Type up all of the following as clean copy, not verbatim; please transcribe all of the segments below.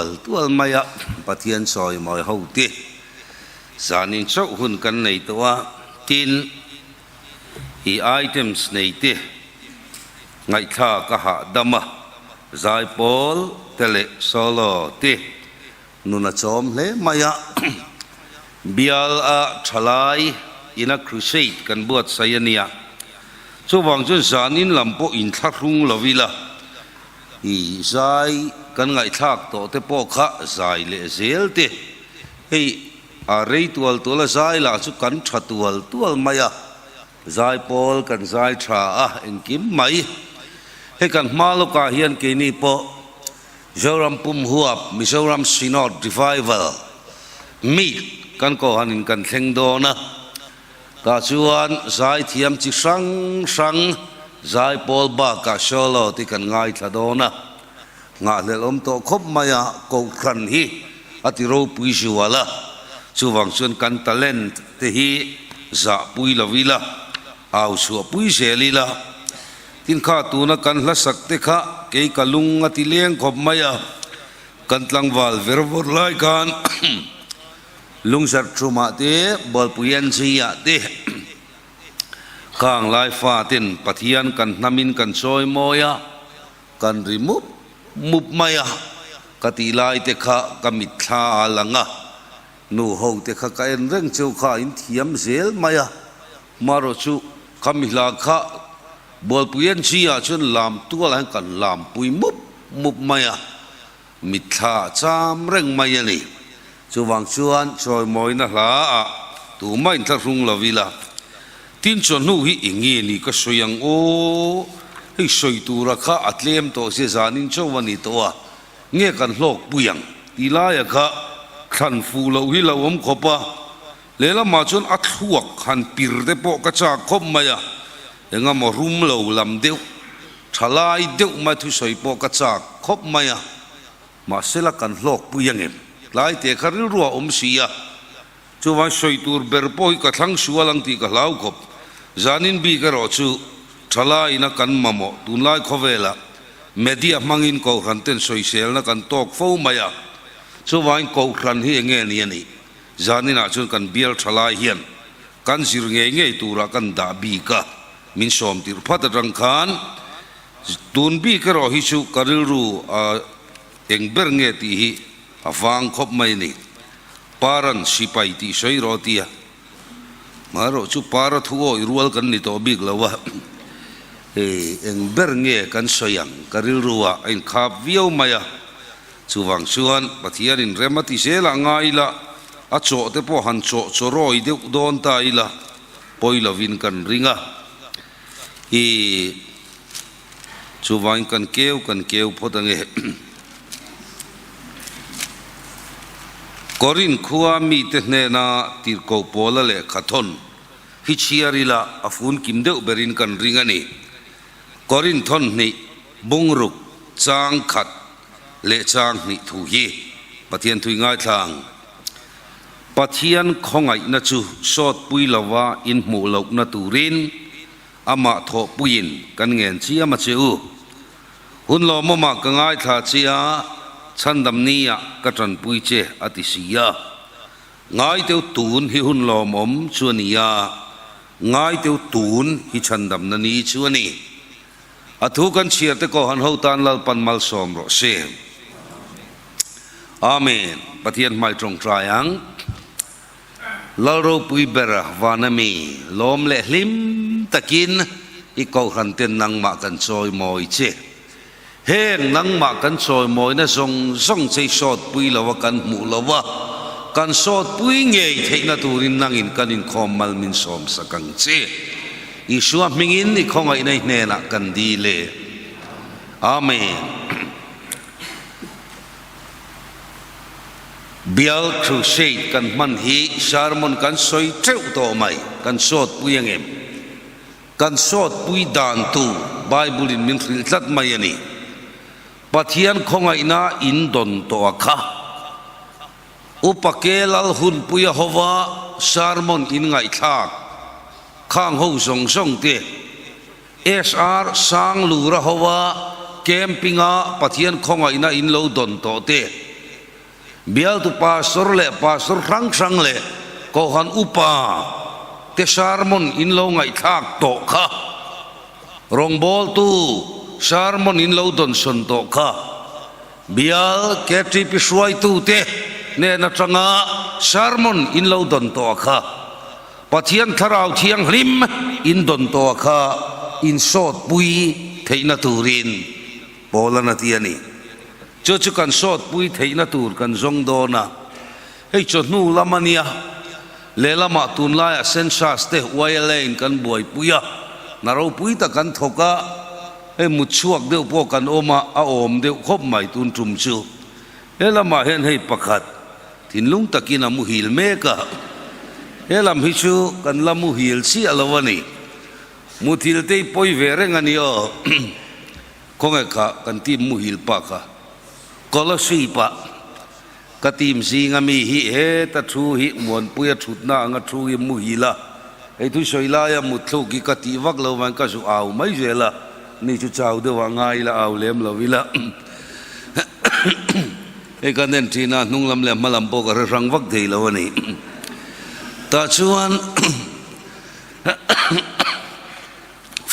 tual tual mai a, Pathian sawi mawi ho te zanin chauh hun kan nei tawh a, tin i items nei te ngaihthlak a hahdam a, zaipawl te leh solo te nun a chawm hle mai a, bial a thalai ina crusade kan buatsaih a nia, chuvang chuan zanin lam pawh inthlahrung lo ila, i zai kan ngaihthlak tawh te pawh kha zai leh zel te, hei a rei tual tual a zai lah chu kan tha tual tual mai a, zai pawl kan zai tha a engkim mai, hei kan hma lawkah hian keini pawh Zoram pum huap Mizoram Synod Revival Meet kan kohhanin kan thleng dawn a, tah chuan zaithiam chi hrang hrang zaipawl bakah solo te kan ngaithla dawn a, nghahhlelh awm tawh khawp mai a, kohhran hi a ti ropui zual a, chuvang chuan kan talent te hi zahpui lo ila, au chhuahpui zel ila. Tin kha tuna kan hlasak te kha kei ka lung a ti leng khawp mai a, kan tlangval ver vawr lai khan lungzarh thumah te Bualpui NG ah te khang lai fa ten Pathian kan hnamin kan chawi mawi a, kan ri mup mup mai a, ka tih lai te kha ka mitthla a lang a, nu ho te kha ka en reng cheu kha in thiam zel mai a. Marawh chu ka mi hla kha Bualpui NG ah chuan lam tual ah hian kan lam pui mup mup mai a, mitthla ah cham reng mai a ni. Chuvang chuan chawimawina hla ah tumah inthlahrung lo ila, tin chawhnu hi eng nge ni ka sawi ang aw, hei sawi tura kha a tlem tawh zia zanin chauh a ni tawh a, nge kan hlawk pui ang ti laia kha thlan fuh loh hi lo awm khawp a. Lehlamah chuan a thluak han pir te pawh ka chak khawp mai a, engemaw rum lo lam deuh, tha lai deuh mai thusawi pawh ka chak khawp mai a, mahsela kan hlawkpui angem? Tlai te kha rilru a awm si a, chuvang sawi tur ber pawh hi ka thlang sual ang tih ka hlau khawp. Zanin bik erawh chu tha laiin a kan mamawh tunlai khawvelah media hmangin kohhran ten sawiselna kan tawk fo mai a, chuvangin kohhran hi enge ni a nih? Zaninah chuan kan bial tha lai hian kan zir ngei ngei turah kan dah bik a, min sawm tirh phat atang khan tun bik erawh hi chu ka rilru a eng ber nge tih hi a vang khawp mai a ni. Paran sipai tih sawi rawh a ti a, maherawh chu para thu awih rual kan ni tawh bik lo a, eng ber nge kan sawi ang ka rilru ah a inkhap viau mai a. Chuvang chuan Pathianin rem a ti zel ah ngai ila, a chawh te pawh han chawh chawrawi deuh dawn ta ila, pawi lovin kan ring a. I chuvangin kan keu kan keu phawt ange. Korin khua mite hnena tirhkoh pawla lehkha thawn hi chhiar ila a fun kim deuh berin kan ring a ni. Korin thawn hnih bungruk chang khat leh chang hnih thu hi Pathian thui ngaithla ang. Pathian khawngaihna chu sawtpui lova inhmuh lohna turin amah thawhpuiin kan ngen chiam a che u. Hun lawmawmah ka ngaithla che a, chhandam niah ka tanpui che a ti si a. Ngaiteu tun hi hun lawmawm chu a ni a, ngaiteu tun hi chhandamna ni chu a ni. A thu kan chhiar te Kohhan ho tan Lalpan malsawm rawh se. Amen. Pathian hmai tawngtai ang. Lal ropui ber van ami lawm leh hlim takin i Kohhran ten nangmah kan chawi mawi che. Heng nangmah kan chawi mawina zawng zawng che i sawtpui lo a kan hmuh lo a, kan sawtpui ngei theihna turin nangin kan inkhawm mal min sawmsak ang che. Isua hmingin i khawngaihna i hnenah kan dil e. Amen. Bial Crusade kan hman hi sermon kan sawi teuh tawh mai, kan sawtpui angem? Kan sawtpui dan tur Bible in min hrilh tlat mai a ni. Pathian khawngaihna in dawn tawh a kha. Upa ke lal hunpuia hova sermon in ngaihthlak khang ho zawng zawng te, SR Sanglura hova camping a Pathian khawngaihna in lo dawn tawh te. Bialtu pastor leh pastor hrang hrang leh Kohhran upa te sermon in lo ngaihthlak tawh kha, rawngbawltu sermon in lo dawnsawn tawh kha, bial KTP hruaitute hnen atanga sermon in lo dawn tawh kha, Pathian Thlarau Thianghlim in dawn tawh kha in sawtpui theihna turin Paul-an a ti a ni. Chu chu kan sawtpui theihna tur kan zawng dawn a, hei chawhnu lam a nia, lehlamah tunlaiah Census te YLA in kan buaipui a, hna ropui tak kan thawk a, hei mut chhuak deuh pawh kan awm a, a awm deuh khawp mai tun tum chu. He lamah hian hei pakhat thinlung takin a muhil mek a, he lam hi chu kan la muhil chiah lo a ni. Muthil te hi pawi ve reng a ni aw. Khawnge kha kan team muhil pa kha Kolosip ah ka team zinga mi hi heta thu hi Muanpuia thutna anga thu hi muhil a, hei thu sawi laia mutthluk hi ka tih vak lo vang ka zu au mai zel a, ni chu chau deuh ah ngai ila au lem lo ila hei kan en thin a hnung lam leh hma lam pawh ka hre hrang vak thei lo a ni. Tah chuan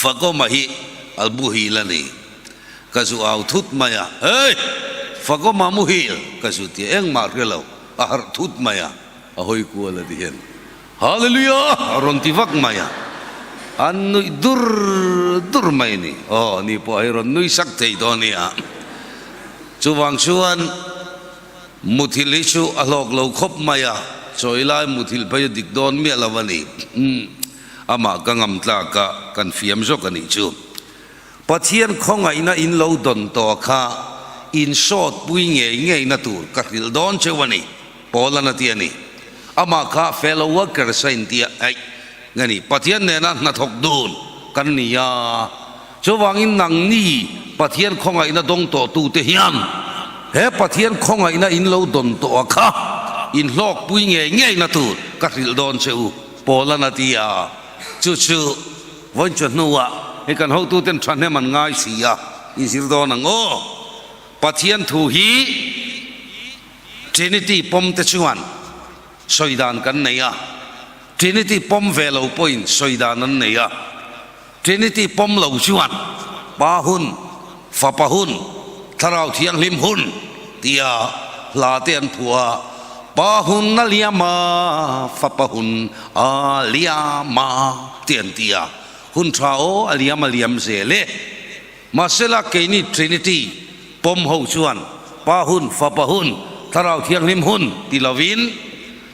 Fakawma hi a muhil a ni. Ka zu au thut mai a, Hey! Fakawma muhil! Ka zu ti a, engmah hre lo, a harh thut mai a, a hawi kual a ti hian, Hallelujah! A rawn ti vak mai a, an nuih dur dur mai a ni. Aw, ni pawh hei rawn nui sak thei dawn nia. Chuvang chuan muthilh hi chu a hlawk lo khawp mai a, chawi lai muthilh phei a dik dawn miah lo a ni. Amah ka ngam tlak a, kan fiam zawk a nih chu. Pathian khawngaihna in lo dawn tawh kha in sawt pui ngei ngeina tur ka hrilh dawn cheu a ni, Paul-an a ti a ni. Amah kha fellow workers a inti a, aih, nge ni, Pathian nena hnathawk dun kan ni a, chuvangin nangni Pathian khawngaihna dawng tawhtute hian he Pathian khawngaihna in lo dawn tawh kha in hlawk pui ngei ngeina tur ka hrilh dawn che u. Paul-an a ti a, chu chu vawiin chu hnuah hei kan hotuten thahnem an ngai si a, in zir dawn ang aw. Pathian thu hi Trinity pawm te chuan sawi dan kan nei a, Trinity pawm ve lo pawhin sawi dan an nei a. Trinity pawm lo chuan Pa hun, Fapa hun, Thlarau Thianghlim hun tia hla te an phuah a, Pa hun a liam a, Fapa hun a liam a ti an ti a, hun tha aw a liam a liam zel e. Mahsela keini Trinity pawm ho chuan Pa hun, Fapa hun, Thlarau Thianghlim hun ti lovin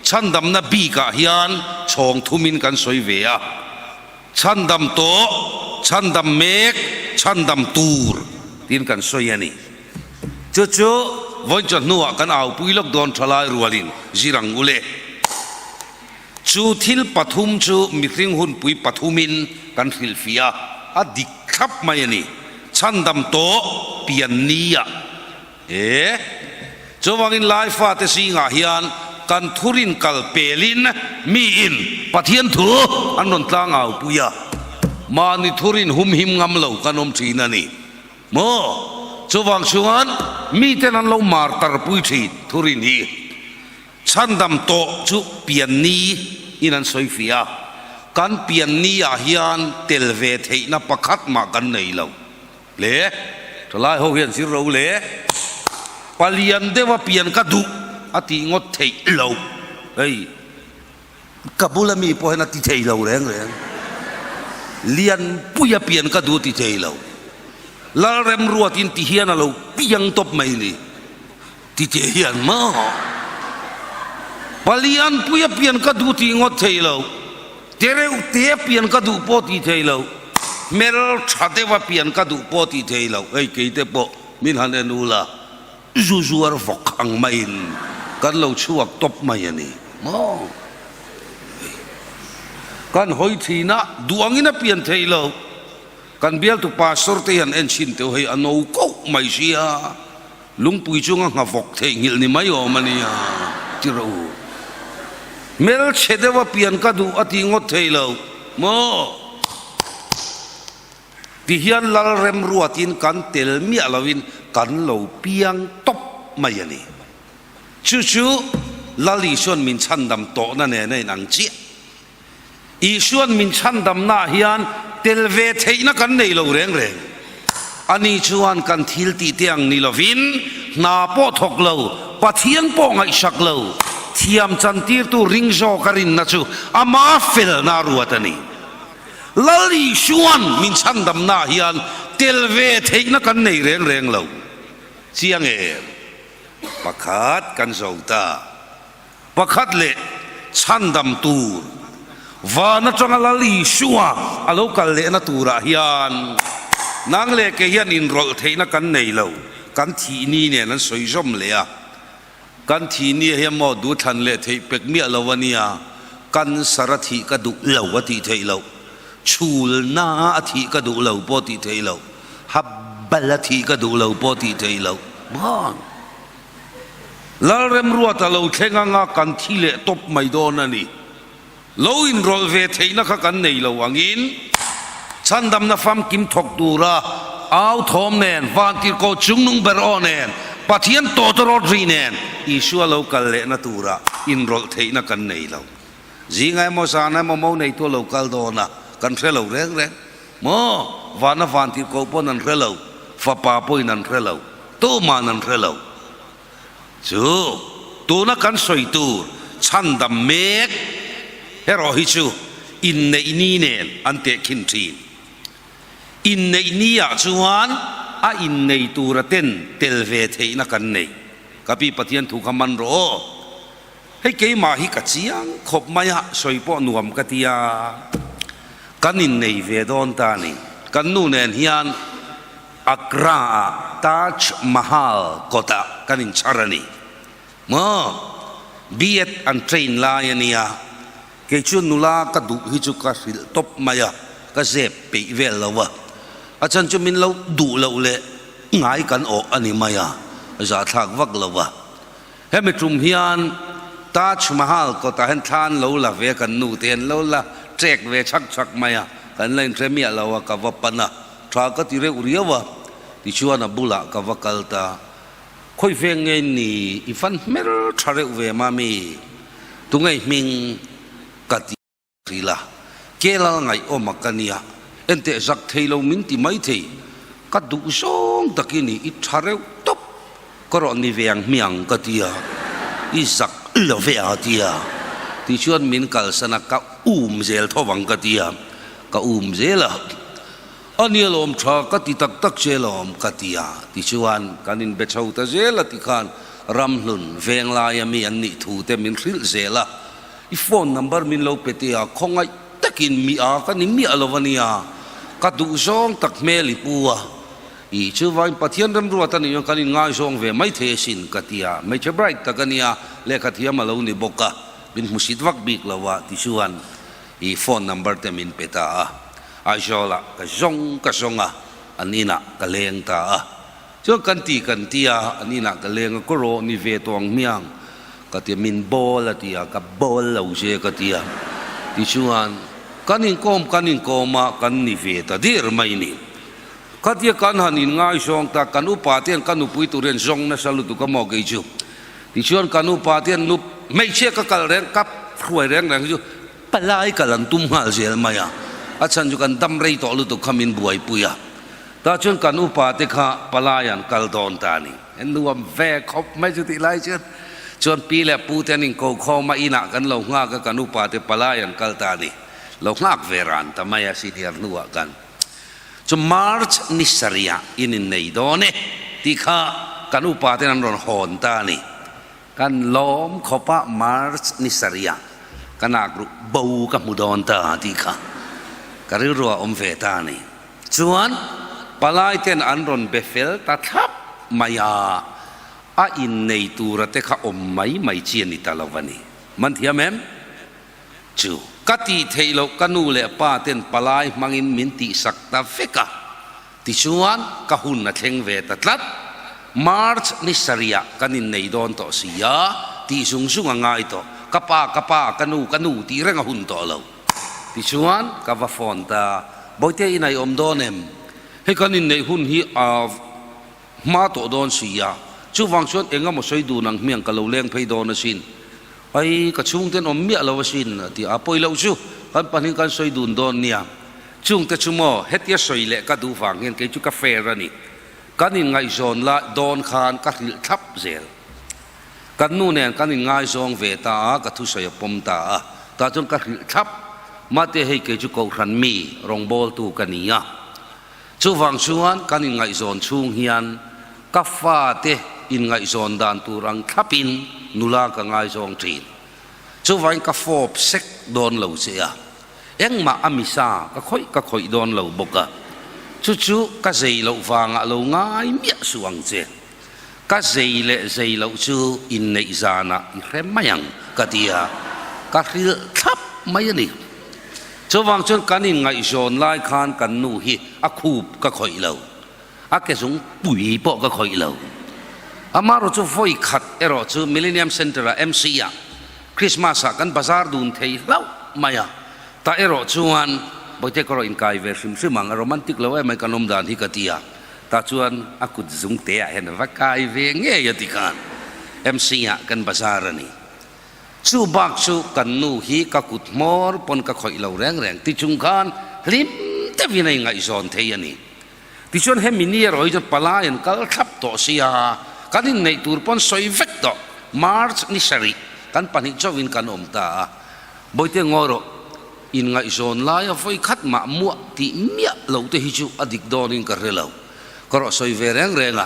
chhandamna bikah hian chhawng thumin kan sawi ve a. Chhandam tawh, chhandam mek, chhandam tur tiin kan sawi a ni. Chu chu vawiin chaw hnuah kan aupui lawk dawn tha lai rualin zir ang u le. Chu thil pathum chu mihring hunpui pathumin kan hrilhfiah a, a dik thlap mai a ni. Chhandam tawh pian nia. E. Chuvangin Lai fate zingah hian kan thurin kal pelin miin Pathian thu an rawn tlang au pui a, mahni thurin humhim ngam lo kan awm thin a ni maw? Chuvang chuan miten an lo mar tarpui thin thurin hi chhandam tawh chu pian ni in an sawi fiah a, kan pian ni ah hian tel ve theihna pakhat mah kan nei lo. Le, thalai ho hian zir ro le, palian deuha pian ka duh a tih ngawt theih lo, hei ka bula mi pawh hian a ti thei lo reng reng, lianpuia pian ka duh a ti thei lo, Lalremruatin ti hian a lo piang tawp mai ni. Titeh hian maw? Palianpui a pian ka duh tih ngawt thei lo, tereuh te a pian ka duh pawh tih thei lo, hmel tha deuh a pian ka duh pawh tih thei lo, hei keite pawh min han en ula, zu zuar vawk ang maiin kan lo chhuak tawp mai a ni maw? Kan hawi thin a, duh angin a pian thei lo, kan bialtu pastor te hian en chhin teuh hei a no koh mai sia. Lungpui chunga nghawk theihnghilh ni mai awm a nia, ti rawh u. Hmelchhe deuha pian ka duh a ti ngawt thei lo maw? Ti hian Lal remruatin kan tel miah loin kan lo piang tawp mai a ni. Chu chu Lal Isua'n min chhandam tawhna nen a inang chiah. Isua'n min chhandamnaah hian tel ve theihna kan nei lo reng reng. Ani chuan kan thil tih te ang ni lovin hna pawh thawk lo, Pathian pawh ngaihsak lo, thiam chantirtu ring zawka rinna chu ama felna a ruat a ni. Lal Isua'n min chhandamnaah hian tel ve theihna kan nei reng reng lo. Chiang em? Pakhat kan zo ta. Pakhat leh chhandam tur van atanga Lal Isua a lo kal lehna turah hian nang leh kei hian inrawlh theihna kan nei lo, kan thih ni nen an sawi zawm leh a. Kan thih ni hian maw duhthlan leh theih pek miah lo a nia, cancer a thih ka duh lo a tih theih loh, chhulna a thih ka duh lo pawh tih theih loh, habal a thih ka duh lo pawh tih theih loh. Maw? Lalremruata lo thleng anga kan thi leh tawp mai dawn a ni. Lo inrawlh ve theihna kha kan nei lo angin chhandamna famkim thawk tura au thawm nen, vantirhkoh chungnung ber aw nen, Pathian tawtawrawt ri nen Isua lo kal lehna tura inrawlh theihna kan nei lo. Zinga emaw zana emaw mo neitu a lo kal dawn a, kan hre lo reng reng. Maw? Vana vantirhkoh pawn an hre lo, fapa pawhin an hre lo, tuma'n an hre lo. Chu tuna kan sawi tur chhandam mek erawh hi chu inneih ni nen an tehkhin thin. Inneih ni ah chuan a innei tura ten tel ve theihna kan nei. Ka pi Pathian thu kha man rawh aw. Hei keimah hi ka chiang khawp mai a, sawi pawh nuam ka ti a, kan innei ve dawn ta a ni. Kan nu nen hian Agra-ah Taj Mahal kawtah kan inchhar a ni. Maw? B.Ed an train lai a nia, kei chu nula ka duh hi chu ka hrilh tawp mai a, ka zep peih vel lo a, a chhan chu min lo duh loh leh ngai kan awh a ni mai a, zahthlak vak lo a. Hemi tum hian Taj Mahal kawtah hian thla an lo la ve a, kan nu te an lo la trek ve chhak chhak mai a, kan la inhre miah lo a, ka va pan a, tha ka ti reuh riau a, tichuan a bulah ka va kal ta, Khawi veng nge ni, i van hmel tha reuh ve mami, tunge i hming ka ti. Hrila, Kelal ngaihawm a ka nia, enteh zak thei lo min ti mai thei, ka duh zawng tak i ni, i tha reuh tawp, ka rawn ni ve ang hmiang ka ti a, i zak lo ve a ti a, tichuan min kalsan a, ka um zel tho vang ka ti a, ka um zel a, a nia lawm tha ka ti tak tak che lawm ka ti a, tichuan kan inbe chho ta zel a tikhan Ramhlun Venglaia mi an nih thu te min hrilh zel a. I phone number min lo pe teh a, khawngaih takin mi a ka ni miah lo a nia, ka duh zawng tak hmel i pu a, i chuvain Pathian remruat a nih chuan kan inngaizawng ve mai thei asin ka ti a, hmeichhe bright tak a nia, lehkha thiam a lo ni bawk a, min hmusit vak bik lo a tichuan i phone number te min pe ta a, Aizawlah ka zawng ka zawng a, an inah ka leng ta a. Chuan kan ti kan ti a, an inah ka leng a, ka rawh ni ve tawh ang hmiang ka ti a, min bawl a ti a, ka bawl lo che ka ti a, tichuan kan inkawm kan inkawm a, kan ni ve ta dir mai ni. Khatia kan han inngaizawng ta, kan upa te hian ka nupui tur hian zawng nasa lutuk a maw kei chu. Tichuan kan upa te hian nup hmeichhia ka kal reng ka hruai reng reng chu palai kal an tum nghal zel mai a, a chhan chu kan dam rei tawh lutuk kha min buaipui a. Tah chuan kan upa te kha palai an kal dawn ta a ni. En nuam ve khawp mai chu tih lai chuan chuan pi leh pu te an inko khawm a, inah kan lo nghak a, kan upa te palai an kal ta a ni. Lo nghak ve ran ta mai a senior hnuah kan chu March ni sarih in innei dawn e tih kha kan upa ten an rawn hawn ta a ni. Kan lawm khawp a March ni sarih ka nak ruh bo ka hmu dawn ta tih kha ka rilru a awm ve ta a ni. Chuan palai ten an rawn be fel ta thlap mai a, a innei tura te kha awm mai mai chi a ni ta lo a ni. Man thiam em? Chu ka tih theih loh ka nu leh pa ten palai hmangin min tihsak ta vek a, tichuan ka hun a thleng ve ta tlat. March ni sarih ah kan innei dawn tawh si a, tih zung zung a ngai tawh. Ka pa, ka pa, ka nu, ka nu tih reng a hun tawh lo. Tichuan ka va phone ta, Bawihte in a i awm dawn em? Hei kan inneih hun hi a hma tawh dawn si a. Chuvang chuan eng emaw sawi dun ang hmiang ka lo leng phei dawn asin. Ai, ka chhungten awm miah lo asin, a ti a. A pawi loh chu, kan pahnih kan sawi dun dawn nia. Chungte chu maw, hetia sawi leh ka duh vang hian kei chu ka fair a ni. Kan inngaihzawn lai dawn khan ka hrilh thlap zel. Kan nu nen kan inngaizawng ve ta a, ka thusawi a pawm ta a. Tah chuan ka hrilh thlap, Mate hei kei chu Kohhran mi rawngbawltu ka ni a. Chuvang chuan kan inngaihzawn chhung hian ka fate inngaihzawn dan tur ang thlapin nula ka ngaizawng thin. Chuvangin ka fawp sek dawn lo che a, engmah a misa ka khawih ka khawih dawn lo bawk a, chu chu ka zei loh vangah lo ngai miah suh ang che. Ka zei leh zei loh chu inneih zanah i hre mai ang ka ti a, ka hrilh thlap mai a ni. Chuvang chuan kan inngaihzawn lai khan kan nu hi a khup ka khawih lo, a ke zung pui pawh ka khawih lo. Amaherawh chu vawi khat erawh chu Millennium Centre-ah MC-ah Christmas-ah kan bazar dun thei hlauh mai a, tah erawh chuan Bawihte ka rawh inkai ve hrim hrim ang, a romantic lo em mai kan awm dan hi ka ti a. Tah chuan a kut zung te ah hian va kai ve ngei a ti khan MC ah kan bazar a ni. Chu bak chu kan nu hi ka kut hmawr pawn ka khawih lo reng reng ti chung khan hlim deuhin a ingaihzawn thei a ni. Tichuan hemi ni erawh hi chuan palai an kal thlap tawh sia, kan inneih tur pawn sawi vek tawh. March ni sarih kan pahnih chauhin kan awm ta a, Bawihte ngawi rawh. Inngaihzawn laia vawi khat mah muah tih miah loh te hi chu a dik dawnin ka hre lo. Ka rawh sawi ve reng reng a,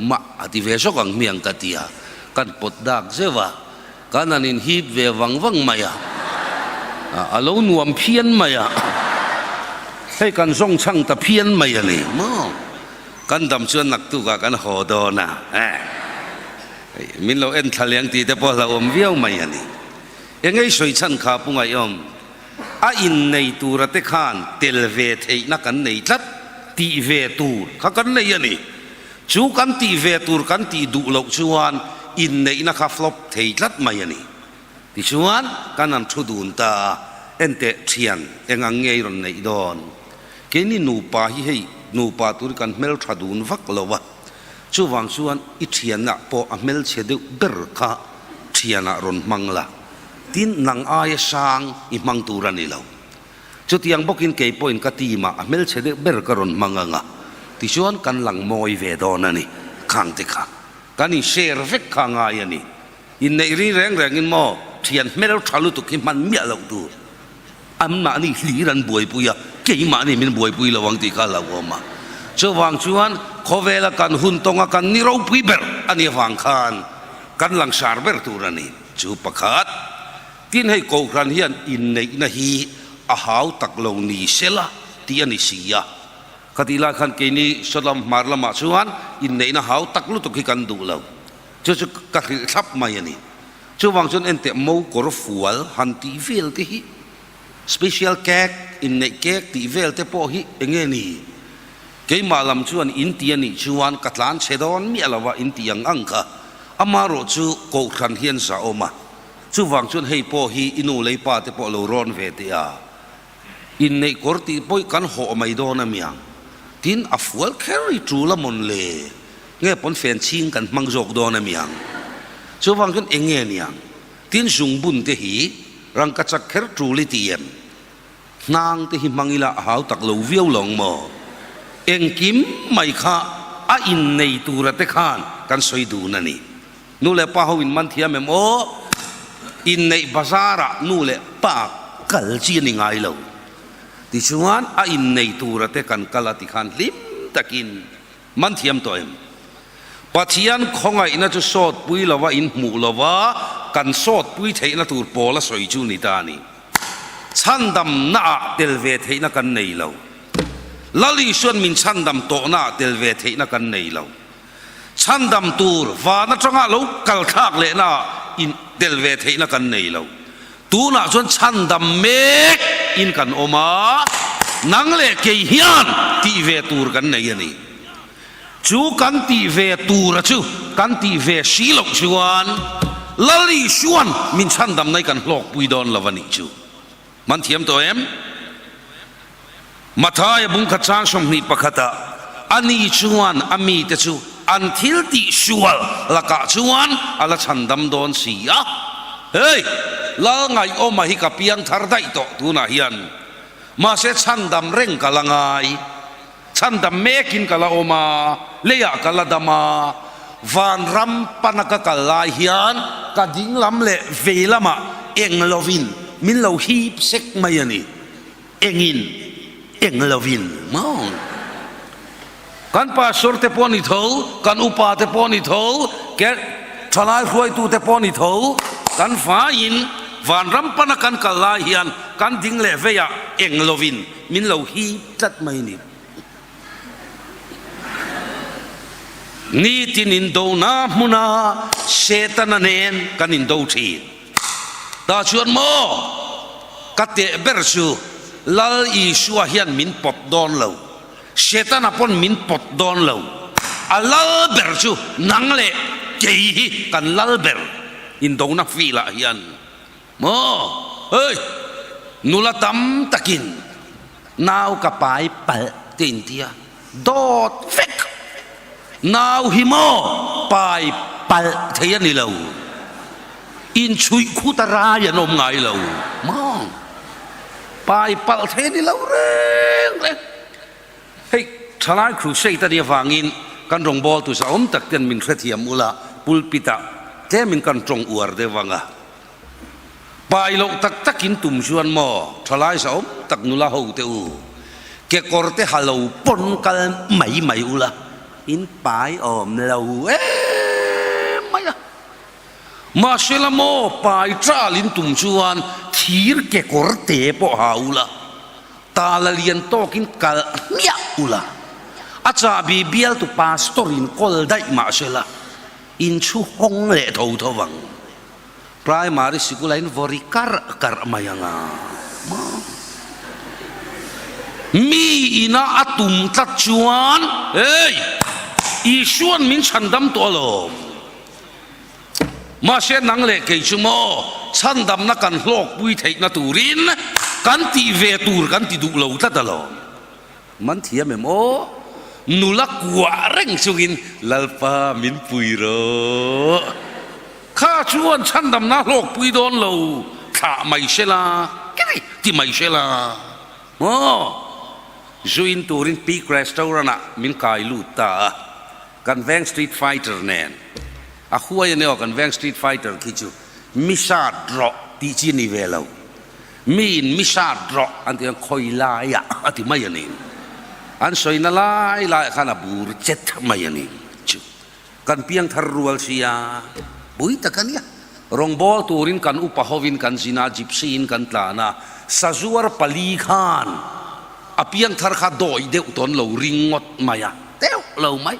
mah a ti ve zawk ang hmiang ka ti a, kan pawt dak zeuh a, kan han inhip ve vang vang mai a, a lo nuam phian mai a, hei kan zawng chhang ta phian mai a ni maw? Kan dam chuan naktukah kan haw dawn a, min lo en thla leng tih te pawh hlauhawm viau mai a ni. Engei sawi chhan kha Pu Ngaihawm, a innei tura te khan tel ve theihna kan nei tlat, tih ve tur kha kan nei a ni. Chu kan tih ve tur kan tih duh loh chuan inneihna kha flop thei tlat mai a ni. Tichuan kan han thu dun ta a, enteh thian eng ang ngei rawn neih dawn? Keini nupa hi hei nupa tur hi kan hmeltha dun vak lo a, chuvang chuan i thianah pawh a hmelchhe deuh ber kha thianah rawn hmang la, tin nang aia sang i hmang tur a ni lo. Chutiang bawkin kei pawhin ka team ah a hmelchhe deuh ber ka rawn hmang ang a, tichuan kan lang mawi ve dawn a ni. Khang te kha kan in share vek kha ngai a ni. Inneih ri reng rengin maw thian hmeltha lutuk hi hman miah loh tur. Anmahni hlir an buaipui a, keimahni min buaipui lo ang tih kha a hlauhawm a. Chuvang chuan khawvela kan hun tawnga kan ni ropui ber a nih avang khan kan langsar ber tur a ni. Chu pakhat, tin hei Kohhran hian inneihna hi a hau tak lo ni sela tih a ni si a. Khatih lai khan keini Sodom hmar lamah chuan inneihna hau tak lutuk hi kan duh lo. Chu chu ka hrilh thlap mai a ni. Chuvang chuan enteh mo kawr fual han tih vel te hi special cake inneih cake tih vel te pawh hi enge ni? Keimah lam chuan in ti a nih chuan ka tlan chhe dawn miah lo a in tih ang ang kha. Amarawh chu kohhran hian zahawm a. Chuvang chuan hei pawh hi i nu lei pa te pawh lo rawn ve teh a. Inneih kawr tih pawih kan hawh mai dawn a miang. Tin, a fual kher i tul a mawn le? Nge pawn fen chhing kan hmang zawk dawn a miang. Chuvang chuan eng nge niang? Tin, zungbun te hi rangkachak kher tul i ti em? Hnang te hi hmang ila a hau tak lo viau lawng maw? Engkim mai kha a innei tura te khan kan sawi dun a ni. Nu leh pa ho in man thiam em aw? Inneih bazar ah nu leh pa kal chi a ni ngai lo. Tichuan a innei tura te kan kal a tikhan hlim takin man thiam tawh em? Pathian khawngaihna chu sawtpui lova in hmuh lova kan sawtpui theihna tur pawl a sawi chu ni ta a ni. Chhandamna ah tel ve theihna kan nei lo. Lal Isuan min chhandam tawhna ah tel ve theihna kan nei lo. Chhandam tur van atanga lo kal thlak lehna ah in tel ve theihna kan nei lo. Tunah chuan chhandam mek in kan awm a, nang leh kei hian tih ve tur kan nei a ni. Chu kan tih ve tura chu kan tih ve si loh chuan Lal Isuan min chhandam nai kan hlawkpui dawn lo a nih chu. Man thiam tawh em? Mathaia bungkhat chang 21 ah ani chuan a mite chu. an thil tih sual lakah chuan a la chhandam dawn si a. Hei! Lal Ngaihawma hi ka piang thar daih tawh tunah hian. Mahse chhandam reng ka la ngai. Chhandam mekin ka la awm a, leiah ka la dam a, vanram pana ka kal lai hian ka ding lam leh vei lamah eng lovin min lo hip sek mai a ni. Engin eng lovin maw? Kan pastor te pawh ni tho, kan upa te pawh ni tho, ke thalai hruaitu te pawh ni tho, kan faiin vanram pana kan kal lai hian kan ding leh veiah eng lovin min lo hip tlat mai ni. Nitin indona hmuna Setana nen kan indo thin. Tah chuan maw ka teh ber chu Lal Isua hian min pawt dawn lo, Setana pawn min pawt dawn lo, a lal ber chu nang leh kei hi kan lal ber indona field ah hian maw hei nula tam takin nau ka pai palh te intia dawt vek nau hi maw pai palh thei a ni lo inchhuih khut a rai an awm ngai lo maw pai palh thei a ni lo reng reng hei thalai crusade a nih avangin kan rawngbawltu zahawm tak ten min hrethiam ula pulpit ah tlemin kan tawng uar deuh ang a. Pai loh tak takin tum chuan maw thalai zahawm tak nula ho te u, kekawr te ha lo pawn kal mai mai ula, in pai awm lo em mai a. Mahsela maw pai ṭal in tum chuan thir kekawr te pawh ha ula, tala lian tawkin kal hmiah ula, a chahbi bialtu pastor in kawl daih mahsela in chhu hawng leh tho tho vang. Primary sikul a in vawri karh karh mai ang a. Mi ina a tum tlat chuan, Hey! Isuan min chhandam tawh alawm. Mahse nang leh kei chu maw chhandamna kan hlawkpui theihna turin kan tih ve tur kan ti duh lo tlat alawm. Man thiam em aw? Nula kuah reng chungin Lalpa min pui rawh. Kha chuan chhandamna hlawkpui dawn lo thlah mai se la, kiri ti mai se la maw? Zuin turin Peak Restaurant ah min kai lut ta a, kan veng Street Fighter nen. A huai a nia aw kan veng Street Fighter khi chu mi sat rawh tih chi ni ve lo. Miin mi sat rawh an ti a, khawi laiah a ti mai a ni. An sawina lai laiah khan a bur chet mai a ni. Chu kan piangthar rual sia pui tak a nia. Rawngbâwl turin kan upa hovin kan zin a, gypsy in kan tlan a, sazuar pali khan a piangthar kha dawi deuh tawn lo ring ngawt mai a, deuh lo mai.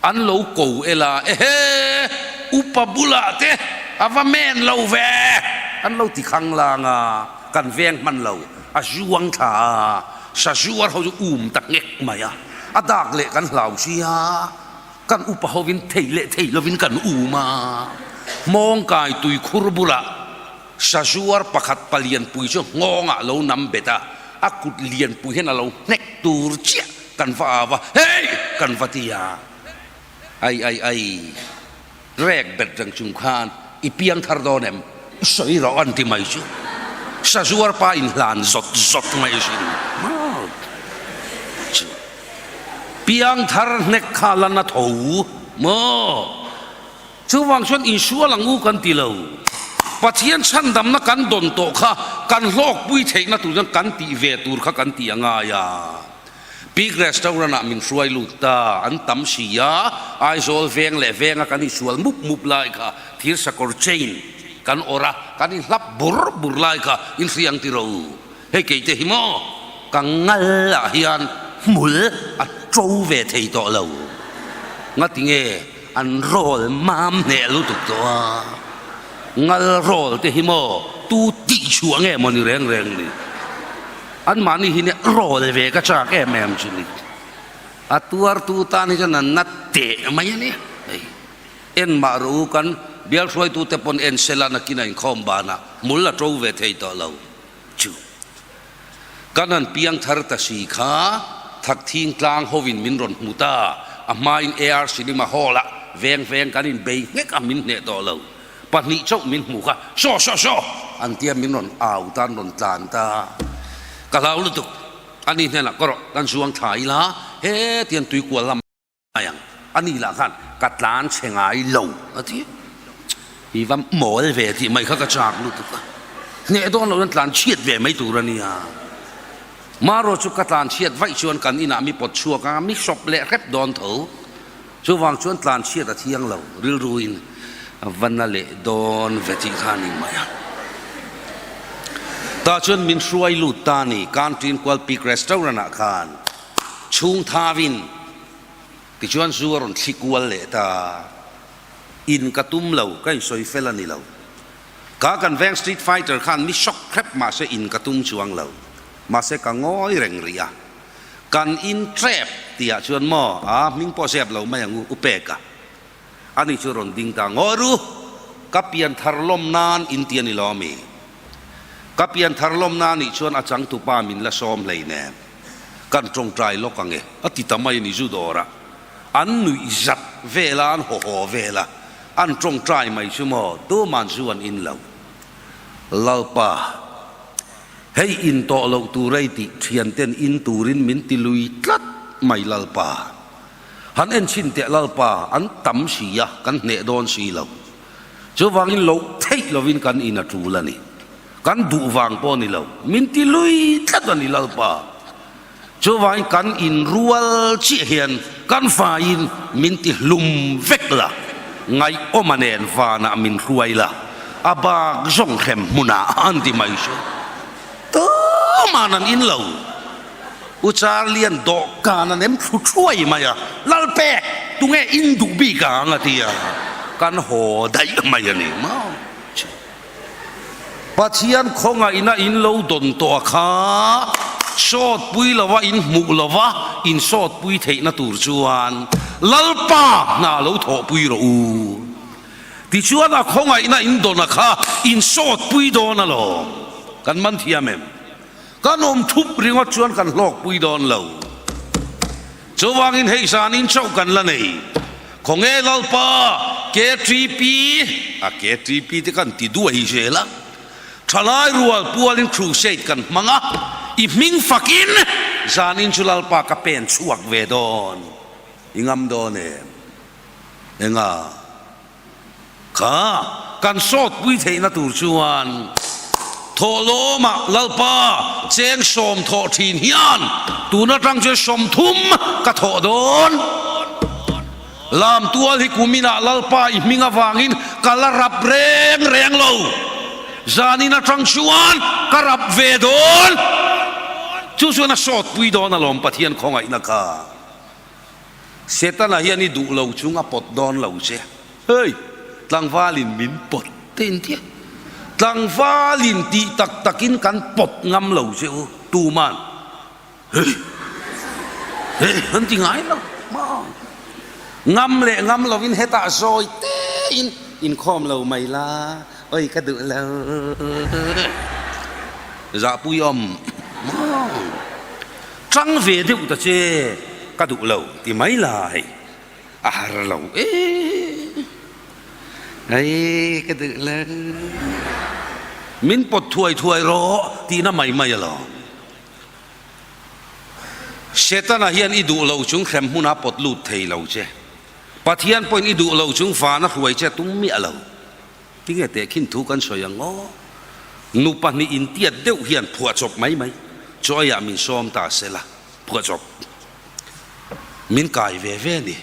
An lo ko ela, Ehe! Upa bulah te a va men lo ve! An lo ti khang lang a, kan veng hman lo, a zuang thla a, sazuar ho chu um ta nghek mai a, a dak leh kan hlau sia, kan upa hovin thei leh thei lovin kan um a, hmawngkai tuikhur bulah sazuar pakhat palianpui chu nghawngah lo nam bet a, a kut lianpui hian a lo hnek tur chiah. Kan va au a, Hey! Kan va ti a, Ai ai ai, rek bet reng chung khan i piang thar dawn em? Sawi rawh an ti mai chu. Sazuar pa in hlan zawt zawt mai asin. Chu piang thar hnek kha la na tho maw? Chuvang chuan insual ang u kan ti lo. Pathian chhandamna kan dawn tawh kha kan hlawkpui theihna tur chuan kan tih ve tur kha kan tih a ngai a. Peak Restaurant ah min hruai lut ta, an tam si a, Aizawl veng leh venga kan insual mup mup lai kha thir sakawr chain kan awrh a, kan inhlap bur bur lai kha inhriang ti ro. Hei keite hi maw ka ngal ah hian hmul a to ve thei tawh lo. Ngati nge an rawl mam hneh lutuk tawh a, ngal rawl te hi maw tu tih chhuah nge maw ni reng reng ni. Anmahni hi nia rawl ve ka chak em em chu ni. A tuartu tan hi chuan an na teh mai a ni. Hei en mah rawh u kan bial hruaitute pawn en sela nakin a inkhawm banah hmul a to ve thei tawh lo. Chu kan han piang thar ta si kha Thakthing tlang hovin min rawn hmu ta. A hmain AR Cinema Hall-ah veng veng kan inbei nghek a, min hneh tawh lo. Pahnih chauh min hmu kha, Saw, saw, saw! an tia min rawn au ta, an rawn tlan ta. Ka hlau lutuk. Ani hnenah ka rawh, kan zuang thla ila, hetiang tuikual lam mai ang. Ani lah khan ka tlan chhe ngai lo a ti. I va mawl ve tih mai kha ka chak lutuk a. Hneh dawn loh hian tlan chhiat ve mai tur a nia. Marawh chu ka tlan chhiat vaih chuan kan inah mi pawt chhuak a, mi hrawp leh hrep dawn tho. Chuvang chuan tlan chhiat a thiang lo, rilruin a va na leh dawn ve tih kha a ni mai a. Tah chuan min hruai lut ta a ni, Canteen Kual Peak Restaurant ah khan chhung thauin tichuan zu a rawn thli kual leh ta. In ka tum lo, ka insawi fel a ni lo. Ka kan veng Street Fighter khan mi shock hrep mahse in ka tum chuang lo. Mahse ka ngawi reng rih a. Kan in trap tih ah chuan maw a hming pawh zep lo mai ang u, u pek a. Ani chu rawn ding ta ngawi ru, ka pian thar lawm nan in ti a ni lo ami? Ka pian thar lawm nan nih chuan a changtupa min la sawm hlei nen kan tawngtai lawk ang e a ti ta mai a ni zu dawrah. An nuih zat vel a, an haw haw vel a, an tawngtai mai chu maw tuman zu an in lo. Lalpa, hei in tawh loh tur ei tih thianten in turin min ti lui tlat mai Lalpa. Han en chhin teh Lalpa, an tam si a, kan hneh dawn si lo. Chuvangin loh theih lovin kan in a tul a ni. Kan duh vang pawh a ni lo, min ti lui tlat a ni Lalpa. Chuvangin kan inrual chiah hian kan faiin min ti hlum vek la, ngaihawma nen vanah min hruai la, a bak zawng hrem hmunah an ti mai chu. Tuman an in lo. U Charlie-a'n dawhkan a nem thlu thuai mai a, Lalpek, tunge in duh bik ang a ti a, kan haw daih mai a ni maw. Pathian khawngaihna in lo dawn tawh a kha sawtpui lova in hmuh lova in sawtpui theihna tur chuan Lalpa hna lo thawhpui rawh u. Tichuan a khawngaihna in dawn a kha in sawtpui dawn alawm. Kan man thiam em? Kan awm thup ringawt chuan kan hlawkpui dawn lo. Chuvangin hei zanin chauh kan la nei. Khawnge Lalpa, KTP, a KTP te kan ti duai zel a, thalai rual pualin crusade kan hmang a, i hming fakin zanin chu Lalpa ka pen chhuak ve dawn. I ngam dawn em? Enga? Kha kan sawtpui theihna tur chuan thawhlawmah Lalpa cheng sawm thawh thin hian tun atang chuan 30 ka thawh dawn. Lamtual hi kuminah Lalpa i hming avangin ka la rap reng reng lo. Zanin atang chuan ka rap ve dawn. Chu chuan a sawtpui dawn alawm Pathian khawngaihna kha. Setana hian i duh lo chung a pawt dawn lo che. Hei, tlangvalin min pawt te in tia. Tlangvalin tih tak takin kan pawt ngam lo che u, tuman. Hei, hei, an ti ngai lo. Ngam leh ngam lovin hetah zawi tein inkhawm lo mai la, oi ka duh lo. Zahpui awm. Tang ve deuh ta che ka duh lo ti mai la hei a har lo e hei ka duh lo min pawt thuai thuai rawh tihna mai mai alawm Setana hian i duh lo chung hrem hmuna pawt lut thei lo che Pathian pawhin i duh lo chung vana hruai che tum miah lo. Tinge tehkhin thu kan sawi ang aw? Nu pahnih intiat deuh hian phuahchawp mai mai chawiah min sawm ta se la, phuahchawp min kai ve ve a ni.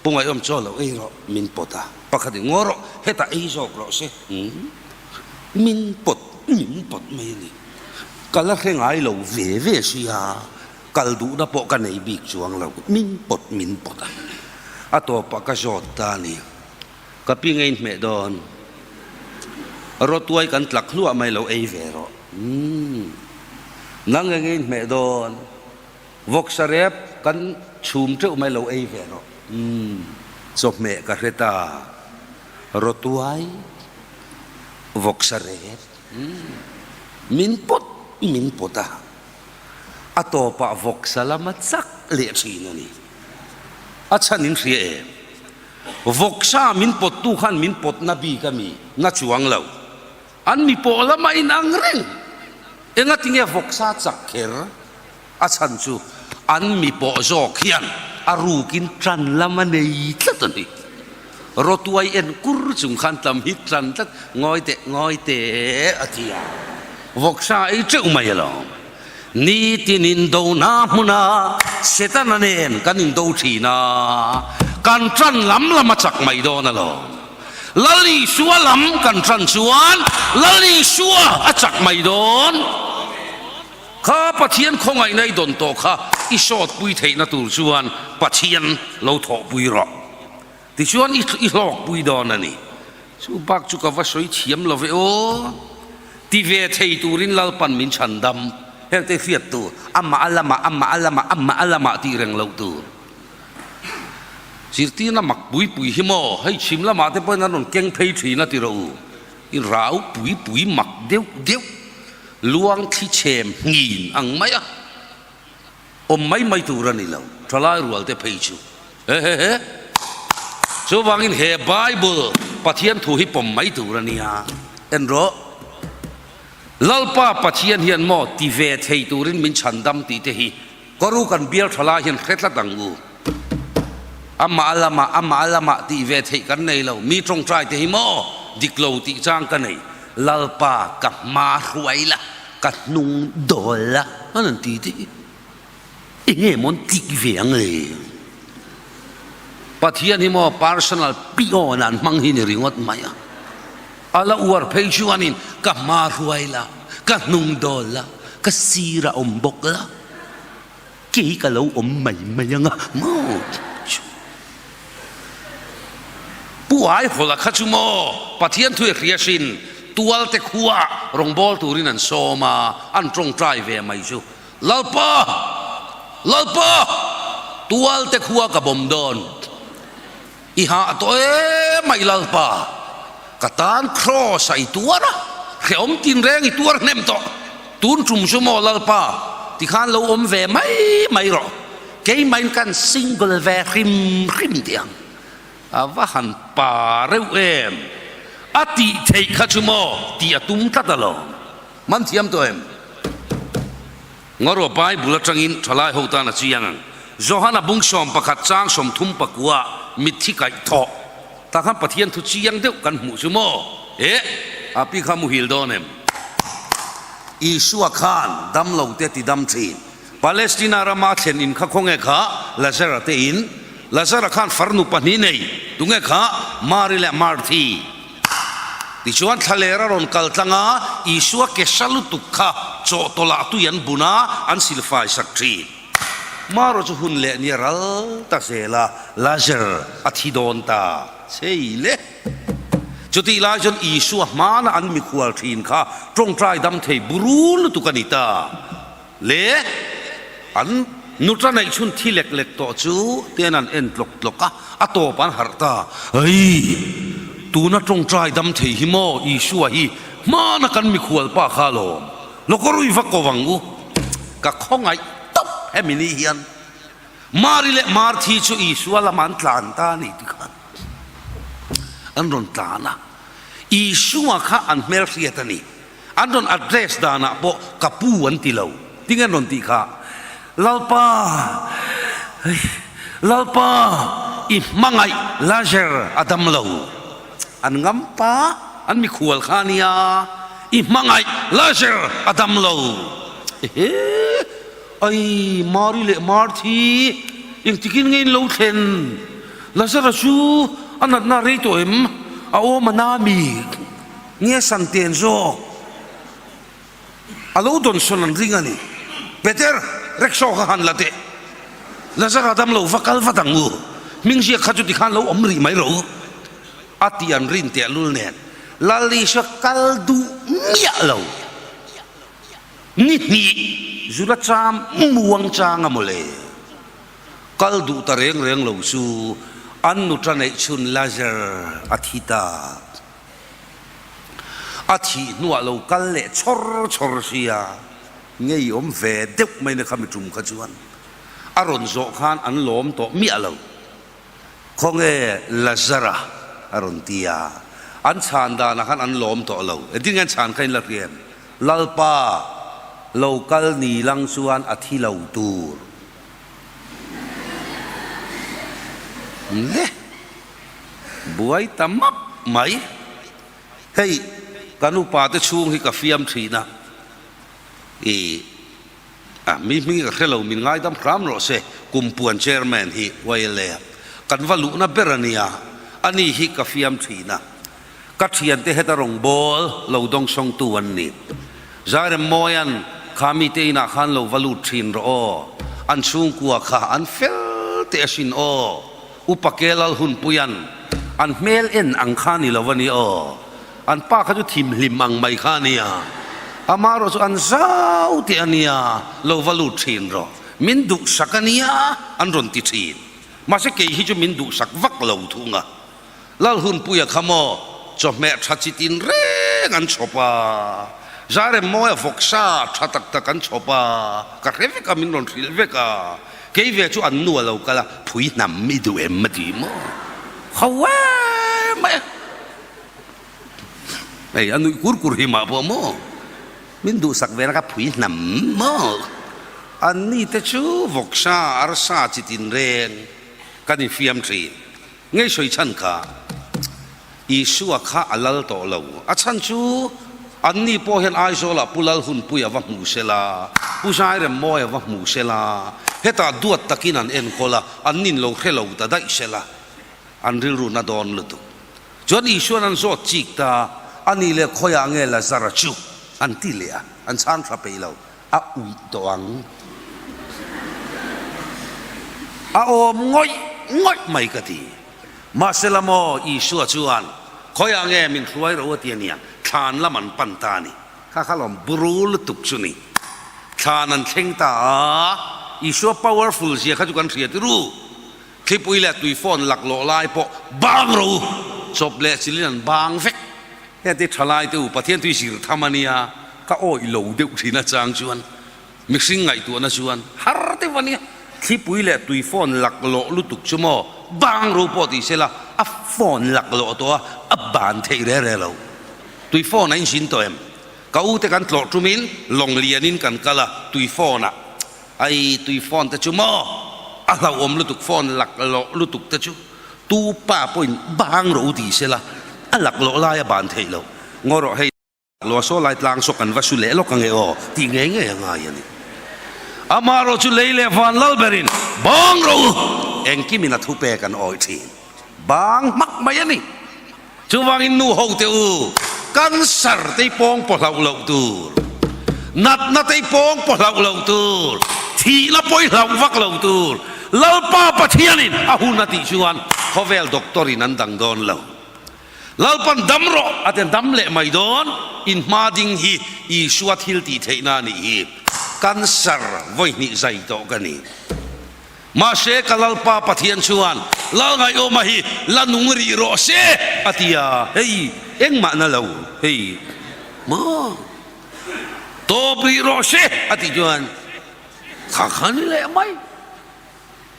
Pu Ngaihawm chaw lo ei rawh, min pawt a, pakhat in ngaw rawh, hetah ei zawk rawh se, min pawt, min pawt mai a ni. Ka la hre ngai lo ve ve sia, kal duhna pawh ka nei bik chuang lo, min pawt, min pawt a, a tawpah ka zawt ta a ni. Ka pi ngei hmeh dawn. Rawtuai kan tlak hluah mai lo ei ve rawh. Umm. Nang nge ngei hmeh dawn. Vawksa rep kan chhum teuh mai lo ei ve rawh. Umm. Chawhmeh ka hre ta. Rawtuai. Vawksa rep. Umm. Min pawt min pawt a. A tawpah vawksa lama chak leh thin a ni. A chhan in hria em? Vawksa min pawttu khan min pawtna bik a mi na chuang lo. An mi pawh lama inang reng. Engatinge vawksa chak kher? A chhan chu an mi pawh zawk hian a rukin tan lam a nei tlat a ni. Rawtuai en kur chung khan tam hi tan tlat, ngawi teh, ngawi teh a ti a. Vawksa ei teuh mai alawm. Nitin indona hmuna Setana nen kan indo thin a, kan tan lam lam a chak mai dawn alawm. Lal Isua lam kan tan chuan Lal Isua a chak mai dawn. Kha Pathian khawngaihna i dawn tawh kha i sawtpui theihna tur chuan Pathian lo thawhpui rawh. Tichuan i i hlawkpui dawn a ni. Chu bak chu ka va sawi thiam lo ve aw. Ti ve thei turin Lalpan min chhan dam. Hengte hriat tur, amah a lamah, amah a lamah, amah a lamah tih reng loh tur. Zirtirna mak pui pui hi maw, hei chhim lamah te pawhin an rawn keng phei thin a ti rawh u. I rau pui pui mak deuh deuh, luang thli chhem nghin ang mai a, awm mai mai tur a ni lo, thalai rual te phei chu. He he he. Chuvangin he Bible Pathian thu hi pawm mai tur a nia. En rawh. Lalpa Pathian hian maw ti ve thei turin min chhandam tih te hi Karu kan bial tha lai hian hre tlat ang u. Amah a lamah, amah a lamah tih ve theih kan nei lo. Mi tawngtai te hi maw dik lo tih chang ka nei. Lalpa ka hma hruai la, ka hnung dawl la an han ti te hi enge maw an tih ve ang le? Pathian hi maw personal pion an hmang hi ni ringawt mai a. A la uar phei chuanin ka hma hruai la, ka hnung dawl la, ka sir a awm bawk la, kei ka lo awm mai mai ang a maw? Pu Aihawla kha chu maw Pathian thu i hria hrin tualte khuaah rawngbâwl turin an sawm a, an tawngtai ve mai chu. Lalpa! Lalpa! Tualte khua ka bawm dawn. I hah tawh em a i Lalpa, ka tan Kraws a i tuar a, hrehawm tinreng i tuar hnem tawh, tun tum chu maw Lalpa, tikhan lo awm ve mai mai rawh, keimahin kan single ve hrim hrim tih ang. A va han pa reuh em, a tih theih kha chu maw tih a tum tlat alawm, man thiam tawh em? Ngaruah Bible atangin thalai ho tan a chiang ang. Johana bung 11 chang 39 mitthi kaih thawh tah khan Pathian thu chiang deuh kan hmuh chu maw? Eh, a pi kha muhil dawn em? Isua khan damlo te ti dam thin. Palestina rama thlen in kha khawnge kha Lazara te in. Lazara khan farnu pahnih nei, tunge kha Mari leh Marthi. Tichuan thlaler a rawn kal tlang a, Isua ke hra lutuk kha chawhtawlh ah tui an bun a, an silfai sak thin. Maro chu hun leh ni a ral ta zel a, Lazar a thi dawn ta chei le. Chutih lai chuan Isua hmana an mikhual thin kha tawngtai dam thei buru lutuk a ni ta. Le an nuta neih chhun thi lek lek tawh chu ten an en tlawk tlawk a, a tawp an harh ta. Hei, tuna tawngtai dam thei hi maw Isua hi hmana kan mikhual pa kha alawm, lawkawrui va ko ang u, ka khawngaih tawp hemi ni hian Mari leh Marthi chu Isua lamah an tlan ta a ni tikhan an rawn tlan a, Isua kha an hmelhriat a ni. An rawn address danah pawh ka pu an ti lo. Tinge an rawn tih kha? Lalpa, hei, Lalpa, i hmangaih Lazar a dam lo. An ngam pa, an mikhual kha a nia, i hmangaih Lazar a dam lo. Ehe, ai, Mari leh Marthi, engtikin nge in lo thlen? Lazara chu a natna a rei tawh em? A awm a na mi? Nge Santen zawk a lo dawnsawn an ring a ni. Peter, rickshaw kha han la teh. Lazara dam lo va kal vat ang u. Hming ziak kha chu tikhan lo awm rih mai rawh u. A tih an rin tehlul nen Lal Isua kal duh miah lo. Ni hnih zula cham muang chang a mawle. Kal duh ta reng reng lo chu an nuta neih chhun Lazar a thi ta. A thih hnuah lo kal leh chawr chawr sia, ngeiawm ve deuh mai na kha mi tum kha chuan a rawn zawh khan an lawm tawh miah lo. Khawnge Lazara? a rawn ti a. An chhan danah khan an lawm tawh lo. Engtin nge an chhan kha in la hria em? Lalpa, lo kal ni lang chuan a thi lo tur. Le, buai ta map mai. Hei, kan upa te chhung hi ka fiam thin a, i a mi hming hi ka hre lo, min ngaidam hram rawh se, Kumpuan Chairman hi YLA kan va luhna ber a nia, ani hi ka fiam thin a. Ka thiante heta rawngbâwl lo dawngsawngtu an ni. Zairemmawia'n kha mite inah khan lo va lut thin rawh aw, an chhungkua kha an fel teh asin aw, Upa Kelal Hunpuia'n an hmel en ang kha ni lo a ni aw, an pa kha chu thimhlim ang mai kha a nia, amaherawh chu an zau teh a nia, lo va lut thin rawh, min duhsak a nia an rawn ti thin. Mahse kei hi chu min duhsak vak lo thung a. Lalhunpuia kha maw chawhmeh tha chi tin reng an chhawp a, Zairemmawia vawksa tha tak tak an chhawp a, ka hre vek a, min rawn hrilh vek a, kei ve chu an nu a lo kal a, phui hnam i duh em a ti maw? Ho em mai a, hei a nuih kur kur hi mah pawh maw, min duhsak ve na kha phui hnam maw? An ni te chu vawksa arsa chi tin reng kan infiam thin. Ngei sawi chhan kha Isua kha a lal tawh lo. A chhan chu anni pawh hian Aizawlah Pu Lalhunpuia va hmu se la, Pu Zairemmawia va hmu se la, hetah duat takin an enkawl a, annin lo hre lo ta daih se la, an rilru na dawn lutuk. Chuan Isua'n an zawt chik ta, a nih leh khawiah nge Lazara chu? an ti leh a, an chhang tha peih lo. A uih tawh ang. A awm ngawih ngawih mai ka ti. Mahsela maw Isua chuan, Khawiah nge min hruai ro a ti a nia, thlan lam an pan ta a ni. Kha kha lawm buru lutuk chu ni. Thlan an thleng ta a, Isua powerful zia kha chu kan hria tirû. Thlipui leh tui phone laklawh lai pawh bang ro u, chawp leh chilin an bang vek. Heti thalai te u, Pathian tui zir tham a nia, ka awih lo deuh thin a chang chuan mihring ngaihtuahna chuan har deuh a nia. Thlipui leh tui phone laklawh lutuk chu maw bang ro pawh tih sela a phone laklawh tawh a, a ban theih re re lo. Tui phone a inzin tawh em? Ka u te kan tlawh tumin lawng lianin kan kal a, tui phone ah Ai tui phone te chu maw a hlauhawm lutuk phone laklawh lutuk te chu tu pa pawhin bang rawh u ti sela a laklawh lai a ban theih loh ngaw rawh hei laklawh saw lai tlang saw kan va su leh lawk ange aw tih ngei ngei a ngai a ni. Amaherawh chu lei leh van lal berin bang rawh u engkimin a thupek an awih thin bang hmak mai a ni. Chuvangin nu ho te u, cancer te pawng paw hlauh loh tur, natna te pawng paw hlauh loh tur, thihna pawi hlauh vak loh tur, Lalpa Pathianin a hun a tih chuan khawvel doctor in an dang dawn lo. Lalpan dam rawh a ti dam leh mai dawn, in hma ding hi Isua thil tih theihna a nih hi. Cancer vawi hnih zai tawh ka ni. Mahse ka Lalpa Pathian chuan Lalngaihawma hi la nung rih rawh se a ti a, hei engmah na lo hei maw tawp rih rawh se a tih chuan kha kha ni leh mai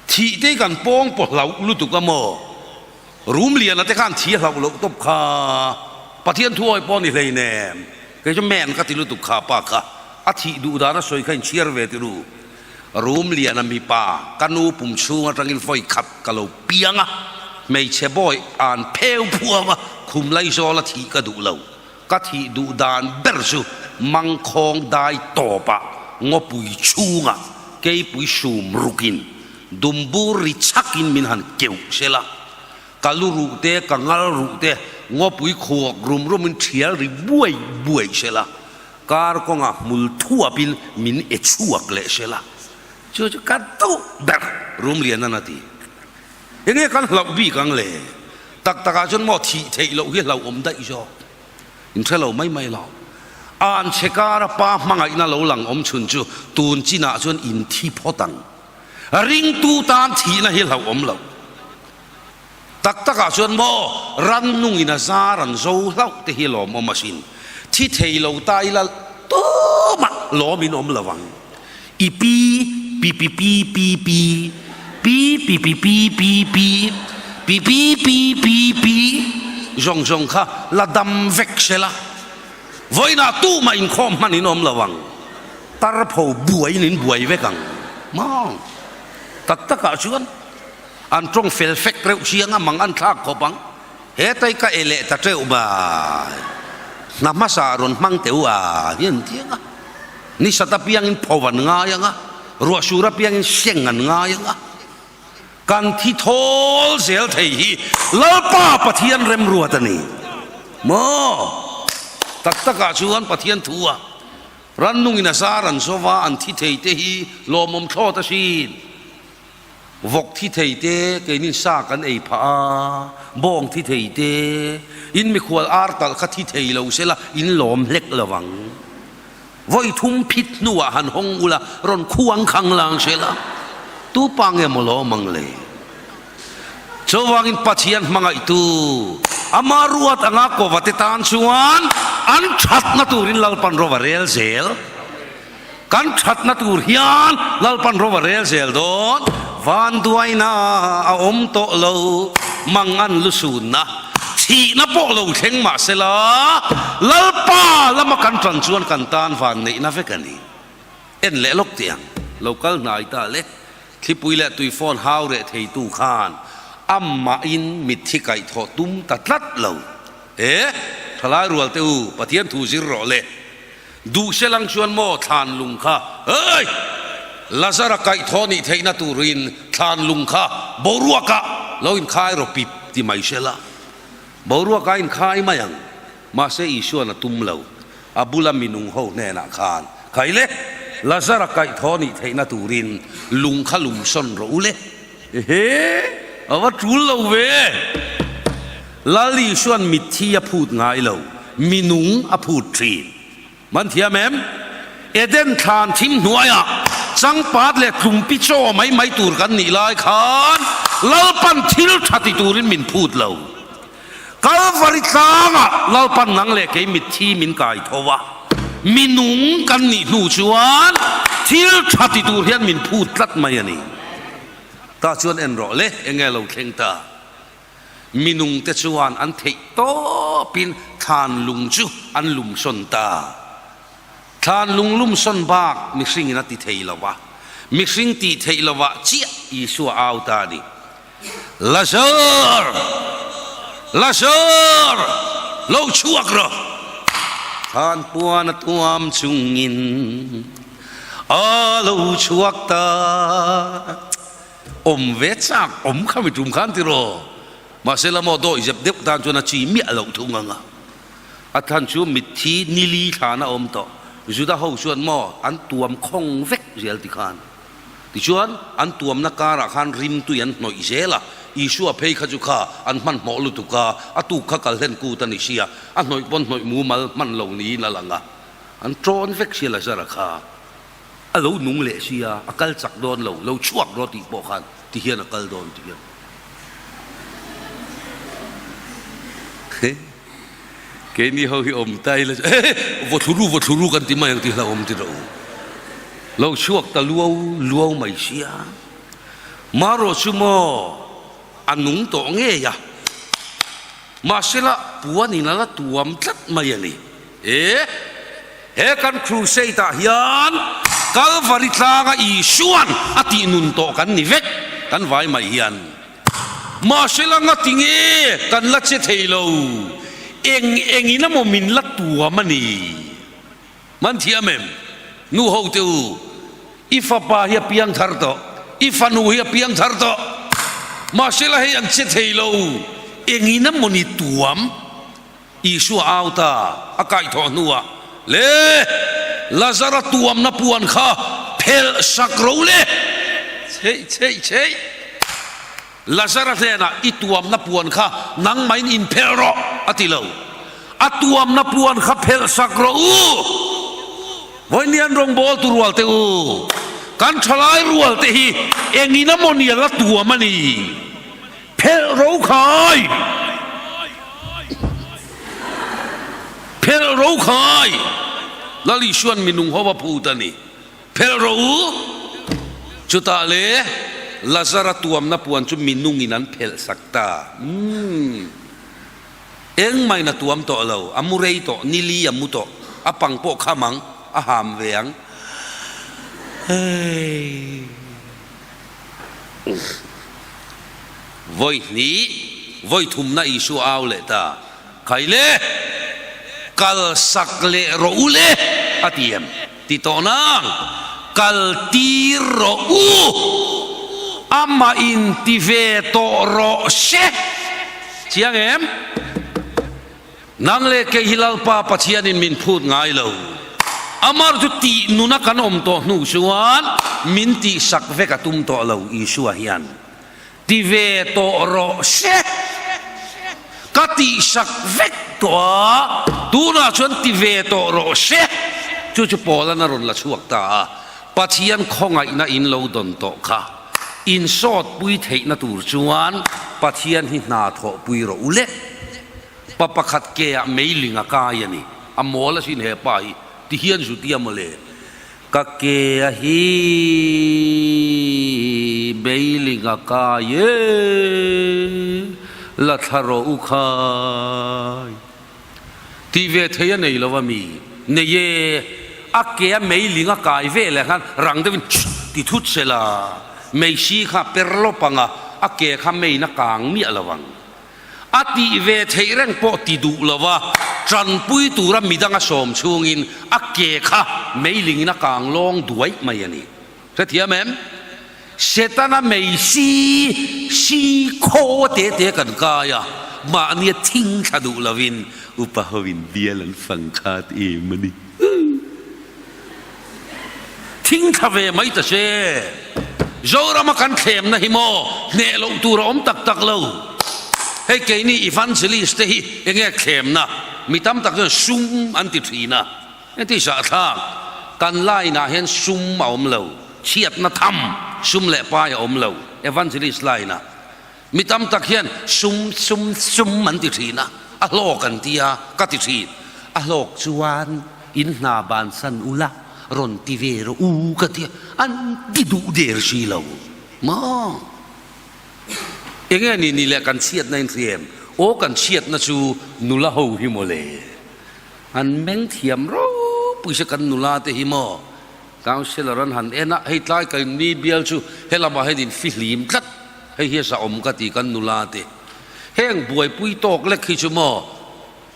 thih te kan pawng paw hlauh lutuk a maw rum liana te khan thi a hlauh loh tawp kha Pathian thu awi pawh ni hleinem kei chu men ka ti lutuk kha pa kha a thih duh dan a sawi kha inchhiar ve ti ru. Rum liana mipa ka nu pum chhung atangin vawi khat ka lo piang a, hmeichhe bawi an pheu phuang a, khum laizawl a thih ka duh lo. Ka thih duh dan ber chu mangkhawng dai tawpah ngawpui chhungah keipui sum rukin dumbur ri chhakin min han keuh sela, ka lu ruh te, ka ngal ruh te ngawpui khuak rum rumin thial ri buai buai sela, Kar kawngah hmul thuapin min e chhuak leh sela, chu chu ka duh ber Rumlianan a ti. Enge kan hlauh bik ang le? Tak takah chuan maw thih theih loh hi hlauhawm daih zawk. In hre lo mai mai lo. An chhe kara pa hmangaihna lo lang awm chhun chu tun chinah chuan in thi phawt ang. Ringtu tan thihna hi hlauhawm loh. Tak takah chuan maw rannungin a zar an zo hlauh te hi lawmawm asin. Thi thei lo ta ila tumah lawmin awm lo ang. I pi pi pi pi pi pi pi pi pi pi pi pi. Pi pi pi pi pi zawng zawng kha la dam vek sela, vawiinah tumah inkhawm hman in awm lo ang, tar pho buaiin in buai vek ang maw? Tak takah chuan an tawng fel fek reuh chiang a, mang an thlak khawp ang. Hetai ka e leh ta teuh mai. Hna hmasa rawn hmang teuh a hi an tiang a. Ni sat apiangin pho an ngai ang a, ruah sur apiangin seng an ngai ang a. Kan thi thawl zel thei hi Lalpa Pathian remruat a ni maw? Tak takah chuan Pathian thu a rannungin a zar an zova an thi thei te hi lawmawm thlawt asin. Vawk thi thei te keinin sa kan ei phah a, bawng thi thei te, in mikhual ar talh kha thi thei lo sela in lawm hlek lo vang. Vawi thum phit hnuah han hawng ula rawn khuang khang lang sela tu pa nge maw lawm ang le? Chuvangin Pathian hmangaihtu ama ruat anga kova te tan chuan an thatna turin Lalpan rova rel zel. Kan thatna tur hian Lalpan rova rel zel dawn. Vanduaina a awm tawh lo, mang an lu sunna, thihna pawh lo thleng mah sela, Lalpa lama kan tan chuan kan tan van neihna vek a ni. En leh lawk teh ang, lo kal hnai ta le, thlipui leh tuifawn hau reh theitu khan amahin mitthi kaihthawh tum ta tlat lo. E, thalai rual te u, Pathian thu zir rawh le. Duh se lang chuan maw thlan lung kha hei! Lazara kaihthawh nih theihna turin thlan lung kha boruakah lo inkhai rawh pip ti mai se la. Boruakah a inkhai mai ang. Mahse Isua'n a tum lo. A bula minung ho hnenah khan, Khai le! Lazara kaihthawh nih theihna turin lung kha lum sawn rawh u le. Ehe! A va tul lo ve! Lal Isua'n mitthi a phut ngai lo, minung a phut thin. Man thiam em? Eden thlan thim hnuaiah changpat leh tlumpi chaw mai mai tur kan nih lai khan Lalpan thil tha ti turin min phut lo. Kalvari tlangah Lalpan nang leh kei mitthi min kai tho a, minung kan nih hnu chuan thil tha ti tur hian min phut tlat mai a ni. Tah chuan en rawh le, enge lo thleng ta? Minungte chuan an theih tawpin thlan lung chu an lumsawn ta. Thlan lung lumsawn bak mihringin a ti thei lo va, mihring tih theih lovah chiah Isua au ta a ni. Lazar! Lazar! Lo chhuak rawh! Thlan puan a tuam chungin a lo chhuak ta. Awm ve chak awm kha mi tum khan tiraw? Mahse la maw dawi zep deuh tan chuan a chi miah loh thung ang a. A thlan chu mitthi nili thlan a awm tawh. Juda ho chuan maw an tuam khawng vek zel ti khan. Tichuan an tuamna karah khan rimtui an hnawih zel a. Isua phei kha chu kha an hmanhmawh lutuk a, a tuk kha kal hlen kut a ni sia, a hnawih pawn hnawih mumal hman lo niin a lang a. An tawn vek sia Lazara kha. A lo nung leh sia, a kal chak dawn lo, lo chhuak rawh tih pawh khan ti hian a kal dawn ti hian. Keini ho hi awm ta ila chu eh vaw thlu ru vaw thlu ru kan ti mai ang tih hlauhawm ti rawh u. Lo chhuak ta luau luau mai sia. Marawh chu maw a nung tawh ngei a. Mahsela puanin a la tuam tlat mai a ni. E, he kan crusade ah hian Kalvari tlanga Isua'n a tih nun tawh kan ni vek, kan vai mai hian. Mahsela ngati nge kan la che thei lo, eng engin emaw min la tuam a ni. Man thiam em? Nu ho te u, i fapa hi a piang thar tawh, i fanu hi a piang thar tawh. Mahsela hei an che thei lo, engin emaw ni tuam. Isua au ta a kaihthawh hnuah, Le! Lazara tuamna puan kha phelh sak ro le! Chheih chheih chheih! Lazara hnenah i tuamna puan kha nangmahin inphelh rawh, a ti lo. A tuamna puan kha phelh sak rawh u! Vawiin rawngbawl tu rual te u, kan thalai rual te hi engin a maw nia la tuam a ni? Phelh ro khai! Phelh ro khai! Lal Isua'n minung ho a phut a ni. Phelh ro u! Chutah le. Lazara tuamna puan chu minungin an phelh sak ta. Umm. Engmahin a tuam tawh lo, a mu rei tawh, nili a mu tawh, a pang pawh kham ang, a ham ve ang. Hei. Vawi hnih, vawi thumna Isua au leh ta. Khai le! Kal sak leh rawh u le! a ti em? Ti tawh nang! Kal tir rawh u! Amah in ti ve tawh rawh se! Chiang em? Nang leh kei hi Lalpa Pathianin min phut ngai lo. Amar chu tih nuna kan awm tawh hnu chuan min tihsak vek a tum tawh lo Isua hian. Ti ve tawh rawh se. Ka tihsak vek tawh a, tunah chuan ti ve tawh rawh se. Chu chu Paula'n a rawn la chhuak ta a, Pathian khawngaihna in lo dawn tawh kha insawtpui theihna tur chuan Pathian hi hna thawhpui rawh u le. Pa pakhat keah meiling a kai a ni. A mawl asin he pa hi, ti hian zutia mawle. Ka ke a hi beiling a kai e, la thla rawh u khai. Tih ve thei a nei lo a mi? Nei e, a ke a meiling a kai ve leh khan rang deuhin chhut ti thut se la, meisi kha per lawp ang a, a ke kha meiin a kang miah lo ang. A tih ve theih reng pawh ti duh lo va, tanpui tura midang a sawm chhungin a ke kha meilingin a kang lawng duaih mai a ni. Hrethiam em? Setana mei si si khaw te te kan kai a, mahnia thing thla duh lovin upa hoin bial an fang khat em a ni. Thing thla ve mai ta se. Zorama kan thlemna hi maw hneh loh tur a awm tak tak lo. Hei keini evangelist te hi enge thlemna mi tam tak chuan sum an ti thin a. Heti zahthlak kan line ah hian sum a awm lo, chhiatna tham sum leh pai a awm lo evangelist line ah. Mi tam tak hian sum, sum, sum an ti thin a, a hlawk an ti a, ka ti thin. A hlawk chuan in hna bansan ula rawn ti ve rawh u ka ti a, an ti duh der si lo maw? Enge ni ni leh kan chhiatna in hria em? Aw kan chhiatna chu nula ho hi maw le? An meng thiam ropui se kan nula te hi maw? Councillor an han en a, hei tlai ka in mi bial chu helamah hian in fihlim tlat, hei hi a zahawm ka ti kan nula te. Heng buaipui tawk lek hi chu maw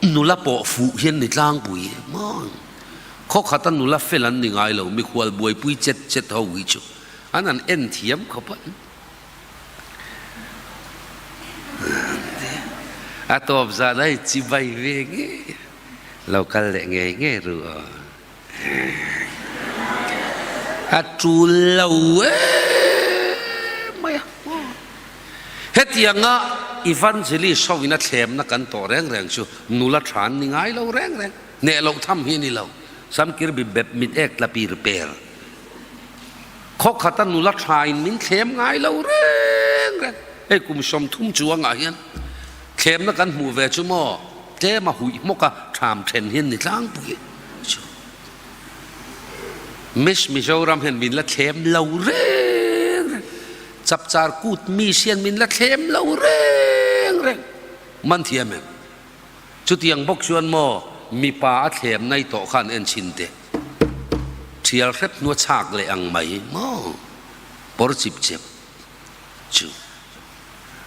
nula pawh fuh hian ni tlangpui maw? Khaw khata nula fel an ni ngai lo, mikhual buaipui chet chet ho hi chu an han en thiam khawp a. A tawp zan a i chibai ve ngei a, lo kal leh ngei ngei ru aw. A tul lo em mai a. Hetianga Evangelist ho in a thlemna kan tawh reng reng chu nula tha an ni ngai lo reng reng. Hneh loh tham hi a ni lo. Samkir bi bep mit ek tla pir per. Khaw khata nula tha in min thlem ngai lo reng reng. Hei kum 30 chuangah hian thlemna kan hmuh ve chu maw tlem a huih hmawk a tham then hian ni tlangpui chu. Miss Mizoram hian min la thlem lo reng reng. Chapchar kut miss hian min la thlem lo reng reng. Man thiam em? Chutiang bawk chuan maw mipa a thlem nai tawh khan en chhin teh. Thial hrep hnua chhak leh ang mai maw pawr chip chep chu.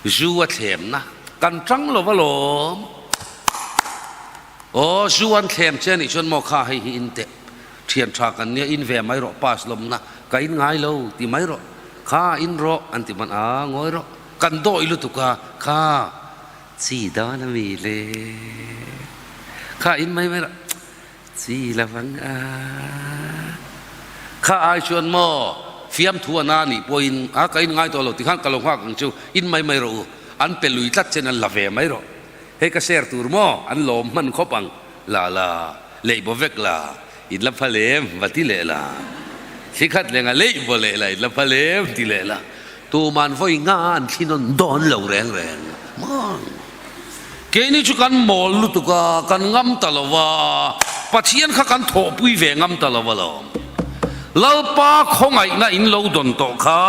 Zu a thlemna kan tang lo alawm. Aw zu an thlem che anih chuan maw kha hei hi in teh thian tha kan nia in ve mai rawh pass lawmna ka in ngai lo ti mai rawh kha in rawh an ti hman a ngawi rawh kan dawi lutuk a kha chi dawn ami le kha in mai mai rawh Chi la vang a. Kha ai chuan maw fiamthu a na nih pawhin a ka in ngai tawh lo tikhan ka lo nghak ang chu in mai mai rawh u an pe lui tlat chen an la ve mai rawh hei ka share tur maw an lawm hman khawp ang la la leih baw vek la in la phal em va ti leh la thli khat lenga leih baw leh la in la phal em ti leh la tuman vawi nga an thli nawn dawn lo reng reng maw. Keini chu kan mawl lutuk a, kan ngam ta lo va, Pathian kha kan thawhpui ve ngam ta lo alawm. Lalpa khawngaihna in lo dawn tawh kha.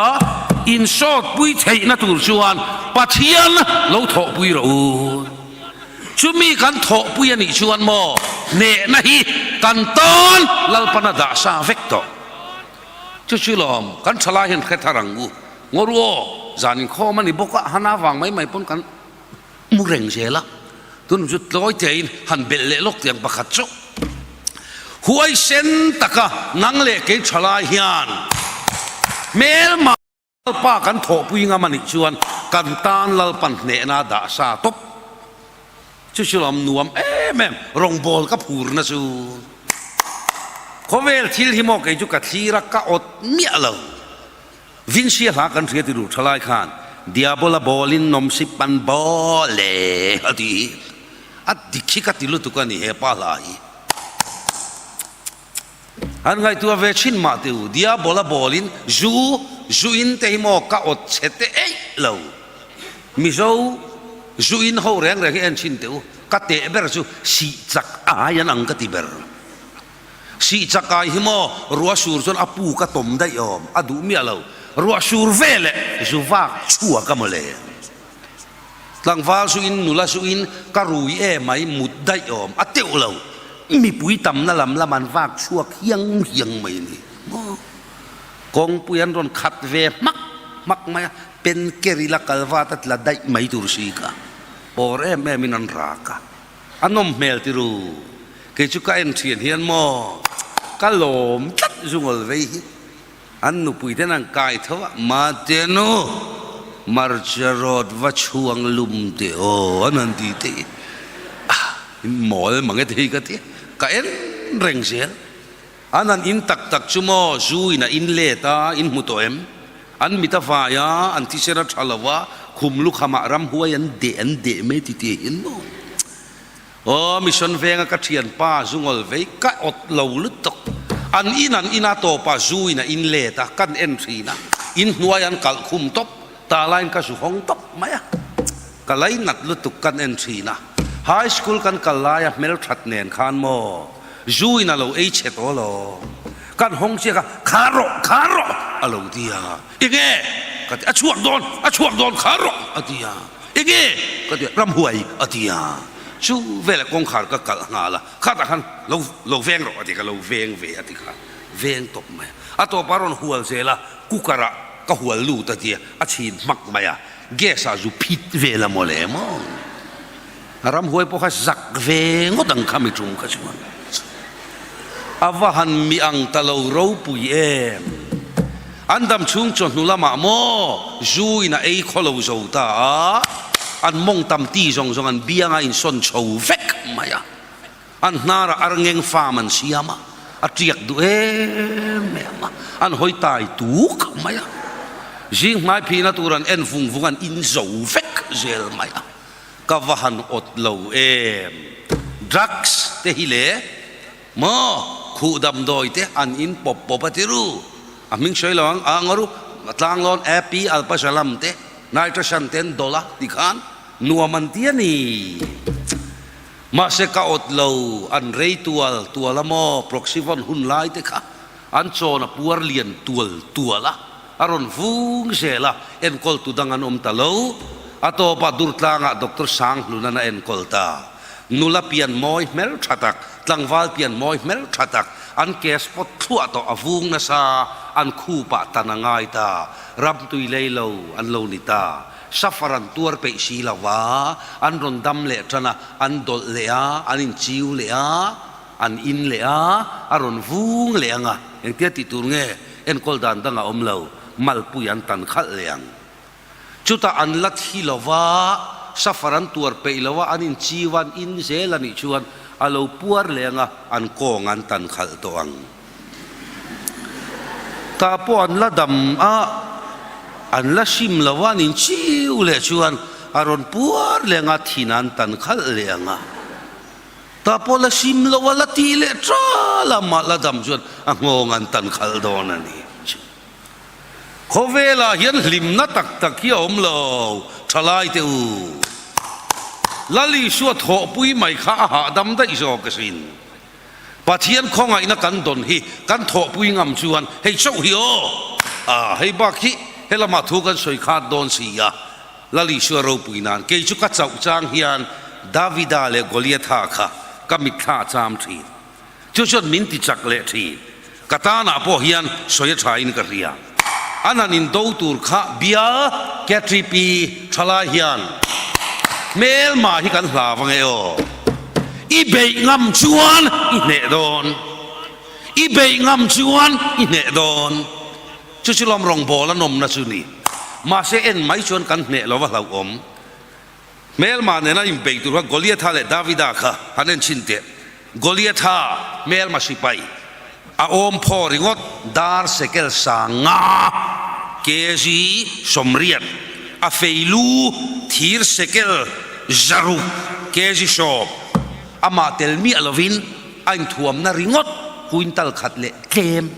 In sawtpui theihna tur chuan Pathian lo thawhpui rawh u. Chumi kan thawhpui a nih chuan maw hnehna hi kan tan Lalpan a dah sa vek tawh. Chu chu lawm kan thalai hian hre thar ang u. Ngaw ru aw, zan inkhawm a ni bawk a, hana vang mai mai pawn kan mu reng zel a. Tunum chu tlawi tein han belh leh lawk tiang pakhat chu huaisen taka nang leh kei thalai hian hmelma Lalpa kan thawhpui ngam a nih chuan kan tan Lalpan hnehna dah sa tawp. Chu chu lam nuam em em rawngbawl ka phurna chu. Khawvel thil hi maw kei chu ka thlir a ka awt miah lo. Vinsia hla kan hria ti ru tha lai khan Diabola bawlin nawmsip an bawl e a ti. A dik hi ka ti lutuk a ni he pa hla hi. An ngaihtuah ve thin mah teh u, Diabola bawlin zu, zu in te hi maw ka awt chhe te eih lo. Mizo zu in ho reng reng hi en thin teh u, ka teh ber chu sih chak ai an ang ka ti ber. Sih chak ai hi maw ruah sur chuan a pu ka tawm daih awm, a duh miah lo. Ruah sur veleh zu vak chhuak a mawle. Tlangval zu in, nula zu in ka rui e mai mut daih awm a teuh lo. Mipui tamna lam lam an vak chhuak hiang hiang mai a ni maw. Kawngpui an rawn khat ve hmak hmak mai a, pen ker ila kal vat a tla daih mai tur si kha. Pawr em em in an rak a, a nawm hmel ti ru. Kei chu ka en thian hian maw ka lawm tlat zungawl vei hi. An nupui ten an kai tho a, Mate nu, marcha rawt va chhuang lum teh aw an han ti teh a, in mawl mang e thei ka ti a, ka en reng zel. An han in tak tak chu maw zu in a in let a, in hmu tawh em? An mit a vai a, an thisen a tha lo a, khum lukhamah ramhuai an deh an deh mai ti tih hian maw. Aw mission venga ka thianpa zungawl vei ka awt lo lutuk. An in an ina tawpa zu in a in let a, kan en thin a, in hnuai an kalh khum tawp, ta laiin ka zu hawng tawp mai a, ka lei nat lutuk kan en thin a. High school kan kal laia hmelthat nen khan maw zu in a lo ei chhe tawh lo, kan hawng chiak a, khar rawh, khar rawh a lo ti a, enge ka ti, a chhuak dawn, a chhuak dawn khar rawh a ti a. Enge? ka ti a, ramhuai a ti a, chu velah kawngkhar ka kalh nghal a, khatah khan lo lo veng rawh a ti, ka lo veng ve a ti kha, veng tawp mai a, a tawpah a rawn hual zel a, cooker ah ka hual lut a ti a, a chhin hmak mai a, gas ah zu phit vel a mawle maw? A ramhuai pawh kha zak ve ngawt ang kha mi tum kha chuan a va han mi ang ta lo ropui em. An dam chhung chawhnu lamah maw zu in a ei khaw lo zo ta a, an mawng tam ti zawng zawng an bianga insawn chho vek mai a, an hnarah arngeng farm an siam a, a tiak duh em em a, an hawi tai tuk mai a, zing hmai phihna tur an en vung vung an in zo vek zel mai a. Ka va han awt lo em? Drugs te hi le maw khuh damdawi te an in pawp pawp a ti ru. A hming sawi lo ang a ngaw ru. Tlanglawn Appy Alpazalam te Nitrosan te an dawlh a ti khan nuam an ti a ni. Mahse ka awt lo an rei tual tual a maw Proxyvon hun lai te kha an chawn a puar lian tual tual a. A rawn vung zel a, enkawltu dang an awm ta lo. A tawpah Durtlangah Doctor Sanghlun-an a enkawl ta. Nula pian mawi hmel tha tak, tlangval pian mawi hmel tha tak, an case pawt thluah tawh a vung nasa, an khupah tan a ngai ta. Ramtui lei lo an lo ni ta. Safar an tuar peih si lo va, an rawn dam leh tan a, an dawlh leh a, an inchiu leh a. An in leh a, a rawn vung leh ang a, engtia tih tur nge enkawl dan dang a awm lo, malpui an tan khalh leh ang. Chutah an la thi lo va, safar an tuar peih lo a, an inchiu a, an in zel a nih chuan a lo puar leh ang a, an kawng an tan khalh tawh ang. Tah pawh an la dam a, an la hrim lo a, an inchiu leh chuan a rawn puar leh ang a, thin an tan khalh leh ang a. Ta pawh la sim lo a, la tih leh tal a, mah la dam chuan a nghawng an tan khalh dawn a ni. Khawvelah hian hlimna tak tak hi a awm lo, thalai te u. Lal Isua thawhpui mai kha a hahdam daih zawk asin. Pathian khawngaihna kan dawn hi kan thawhpui ngam chuan hei chauh hi aw, a hei bak hi. Helamah thu kan sawi khat dawn si a, Lal Isua ropui nan kei chu ka chauh chang hian Davida leh Goliatha kha ka mitthla a cham thin. Chu chuan min ti chak leh thin. Ka tanah pawh hian sawi a tha in ka hria. An han indo tur kha bial KTP thalai hian hmelma hi kan hlau ange aw. I beih ngam chuan i hneh dawn. I beih ngam chuan i hneh dawn. Chu chu lawm rawngbawl a nawmna chu ni. Mahse en mai chuan kan hneh lo va hlauhawm. Hmelma nena inbei tur kha Goliatha leh Davida kha han en chhin teh. Goliatha hmelma sipai a awm phaw ringawt dar sekel sanga kg 80, a fei lu thir sekel 600 kg 10, amah tel miah lovin a inthuamna ringawt quintal khat leh tlem.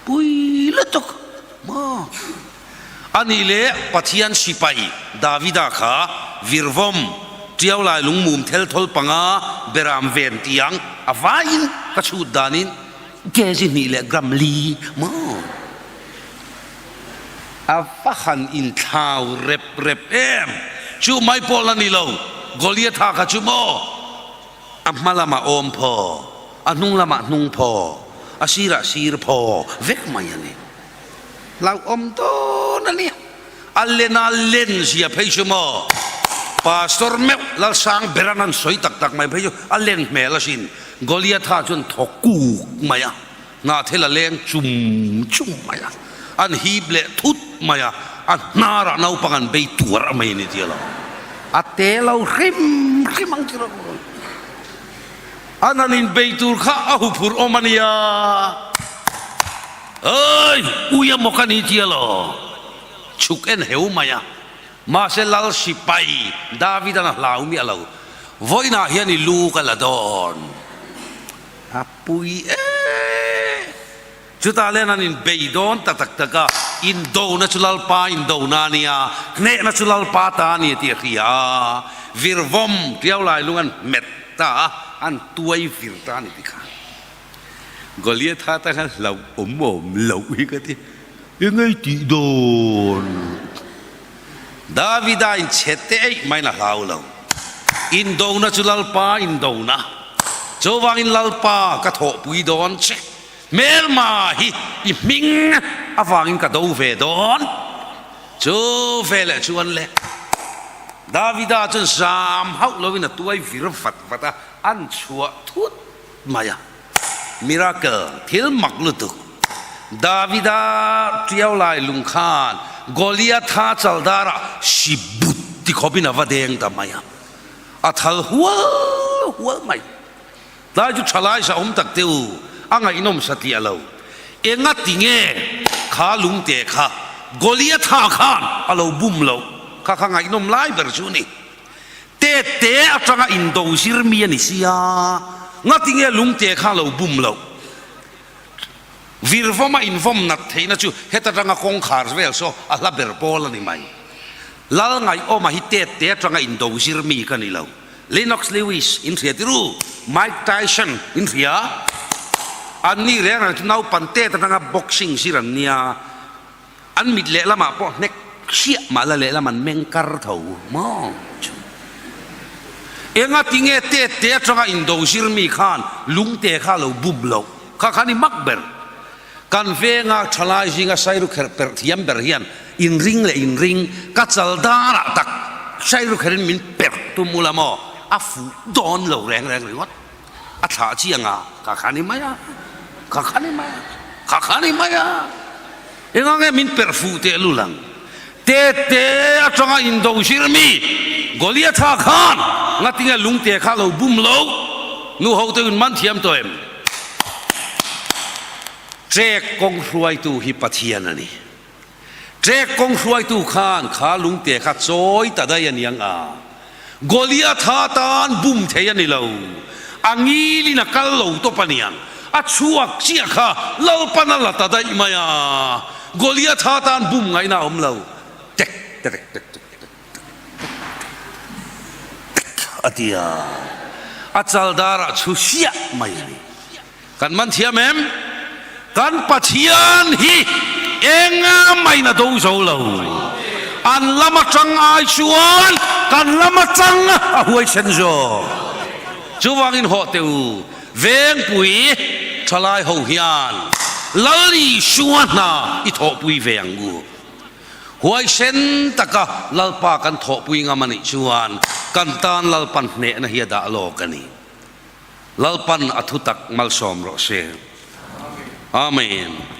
Pui lutuk maw? Anih leh Pathian sipai Davida kha virvawm, tiau lai lungmum thel thawl panga beram ven tiang a vaiin ka chhut danin kg hnih leh gram li maw? A va han inthlau rep rep em! Chu mai pawh la ni lo, Goliatha kha chu maw? A hma lamah awm phaw, a hnung lamah hnung phaw, a sirah sir phaw vek mai a ni. Hlauhawm dawn a nia. A lena len zia phei chu maw? Pastor meuh Lalsang beran an sawi tak tak mai phei chu a len hmel asin. Goliatha chuan thaw kuk mai a, hnahthel a leng chum chum mai a, an hip leh thut mai a, a hnarah naupang an bei tuar mai a ni tia lo. A te lo hrim hrim ang chu an han inbei tur kha a huphurh awm a nia. Oi! Ui a maw ka ni tia lo. Chhuk en heu mai a. Mahse Lal sipai David-an a hlau miah lo. Vawiinah hian i lu ka la dawn. A pui e! Chutah len an inbei dawn ta tak tak a, indona chu Lalpa indona a nia, hnehna chu Lalpa ta a ni tih a hria a, virvawm tiau lai lung an hmet ta a, an tuai vir ta a ni ti kha. Goliatha tan khan hlauhawm awm loh hi ka ti, engei tih dawn? Davida in chhe te eih maiin a hlau lo. Indona chu Lalpa indona. Chuvangin Lalpa ka thawhpui dawn che. Hmelma hi i hming avangin ka do ve dawn. Chu veleh chuan le Davida chuan zam hauh lovin a tuai vir vat vat a, an chhuah thut mai a. Miracle, thil mak lutuk. Davida tiau lai lung khan Goliatha chaldarah si but ti khawpin a va deng ta mai a, a thal hual hual mai. Tlai chu thalai sa awm tak teh u, a ngaihnawm satliah lo. Enga ti nge kha lungte kha Goliatha khan a lo bum loh? Kha kha ngaihnawm lai ber chu a ni. Tete atanga indo zir mi a ni sia, ngatinge lungte kha lo bum loh? Virvawma invawm nat theihna chu heta tanga kawngkhar vel saw a hla ber pawl a ni mai. Lal Ngaihawma hi tete atanga indo zir mi ka ni lo. Lennox Lewis in hria tirû, Mike Tyson in hria. Anni reng reng chu naupan tet atanga boxing zir an nia. An mit lehlamah pawh hnek hriah mah la lehlam an meng kar tho maw chu. Enga tinge tet te atanga indo zir mi khan lungte kha lo bum loh kha khan i mak ber. Kan venga thalai zinga sairu kherh perh thiam ber hian inring leh inring ka chal darah tak sairu kherin min perh tum ula maw a fuh dawn lo reng reng ringawt. A thlah chiang a, ka kha ni mai a, ka kha ni mai a, ka kha ni mai a. Enga nge min perh fuh teh lul ang? Tete atanga indo zir mi Goliatha khan ngatinge lungte kha lo bum lo? Nu ho te in man thiam tawh em? Trek kawng hruaitu hi Pathian a ni. Trek kawng hruaitu khan kha lungte kha chawi ta daih a niang a, Goliatha tan bum thei a ni lo, a ngilin a kal lo tawp a niang, a chhuak chiah kha Lalpan a la ta daih mai a, Goliatha tan bum ngaihna a awm lo, tek tek tek tek tek tek tek a ti a, a chaldarah chhu siah mai a ni. Kan man thiam em? Kan Pathian hi. Engmah in a do zo lo. An lam atang ai chuan kan lam atang a huaisen zawk. Chuvangin hawh teh u, Vengpui thalai ho hian Lal Isua hna i thawhpui ve ang u. Huaisen taka Lalpa kan thawhpui ngam a nih chuan kan tan Lalpan hnehna hi a dah lawk a ni. Lalpan a thutak malsawm rawh se. Amen.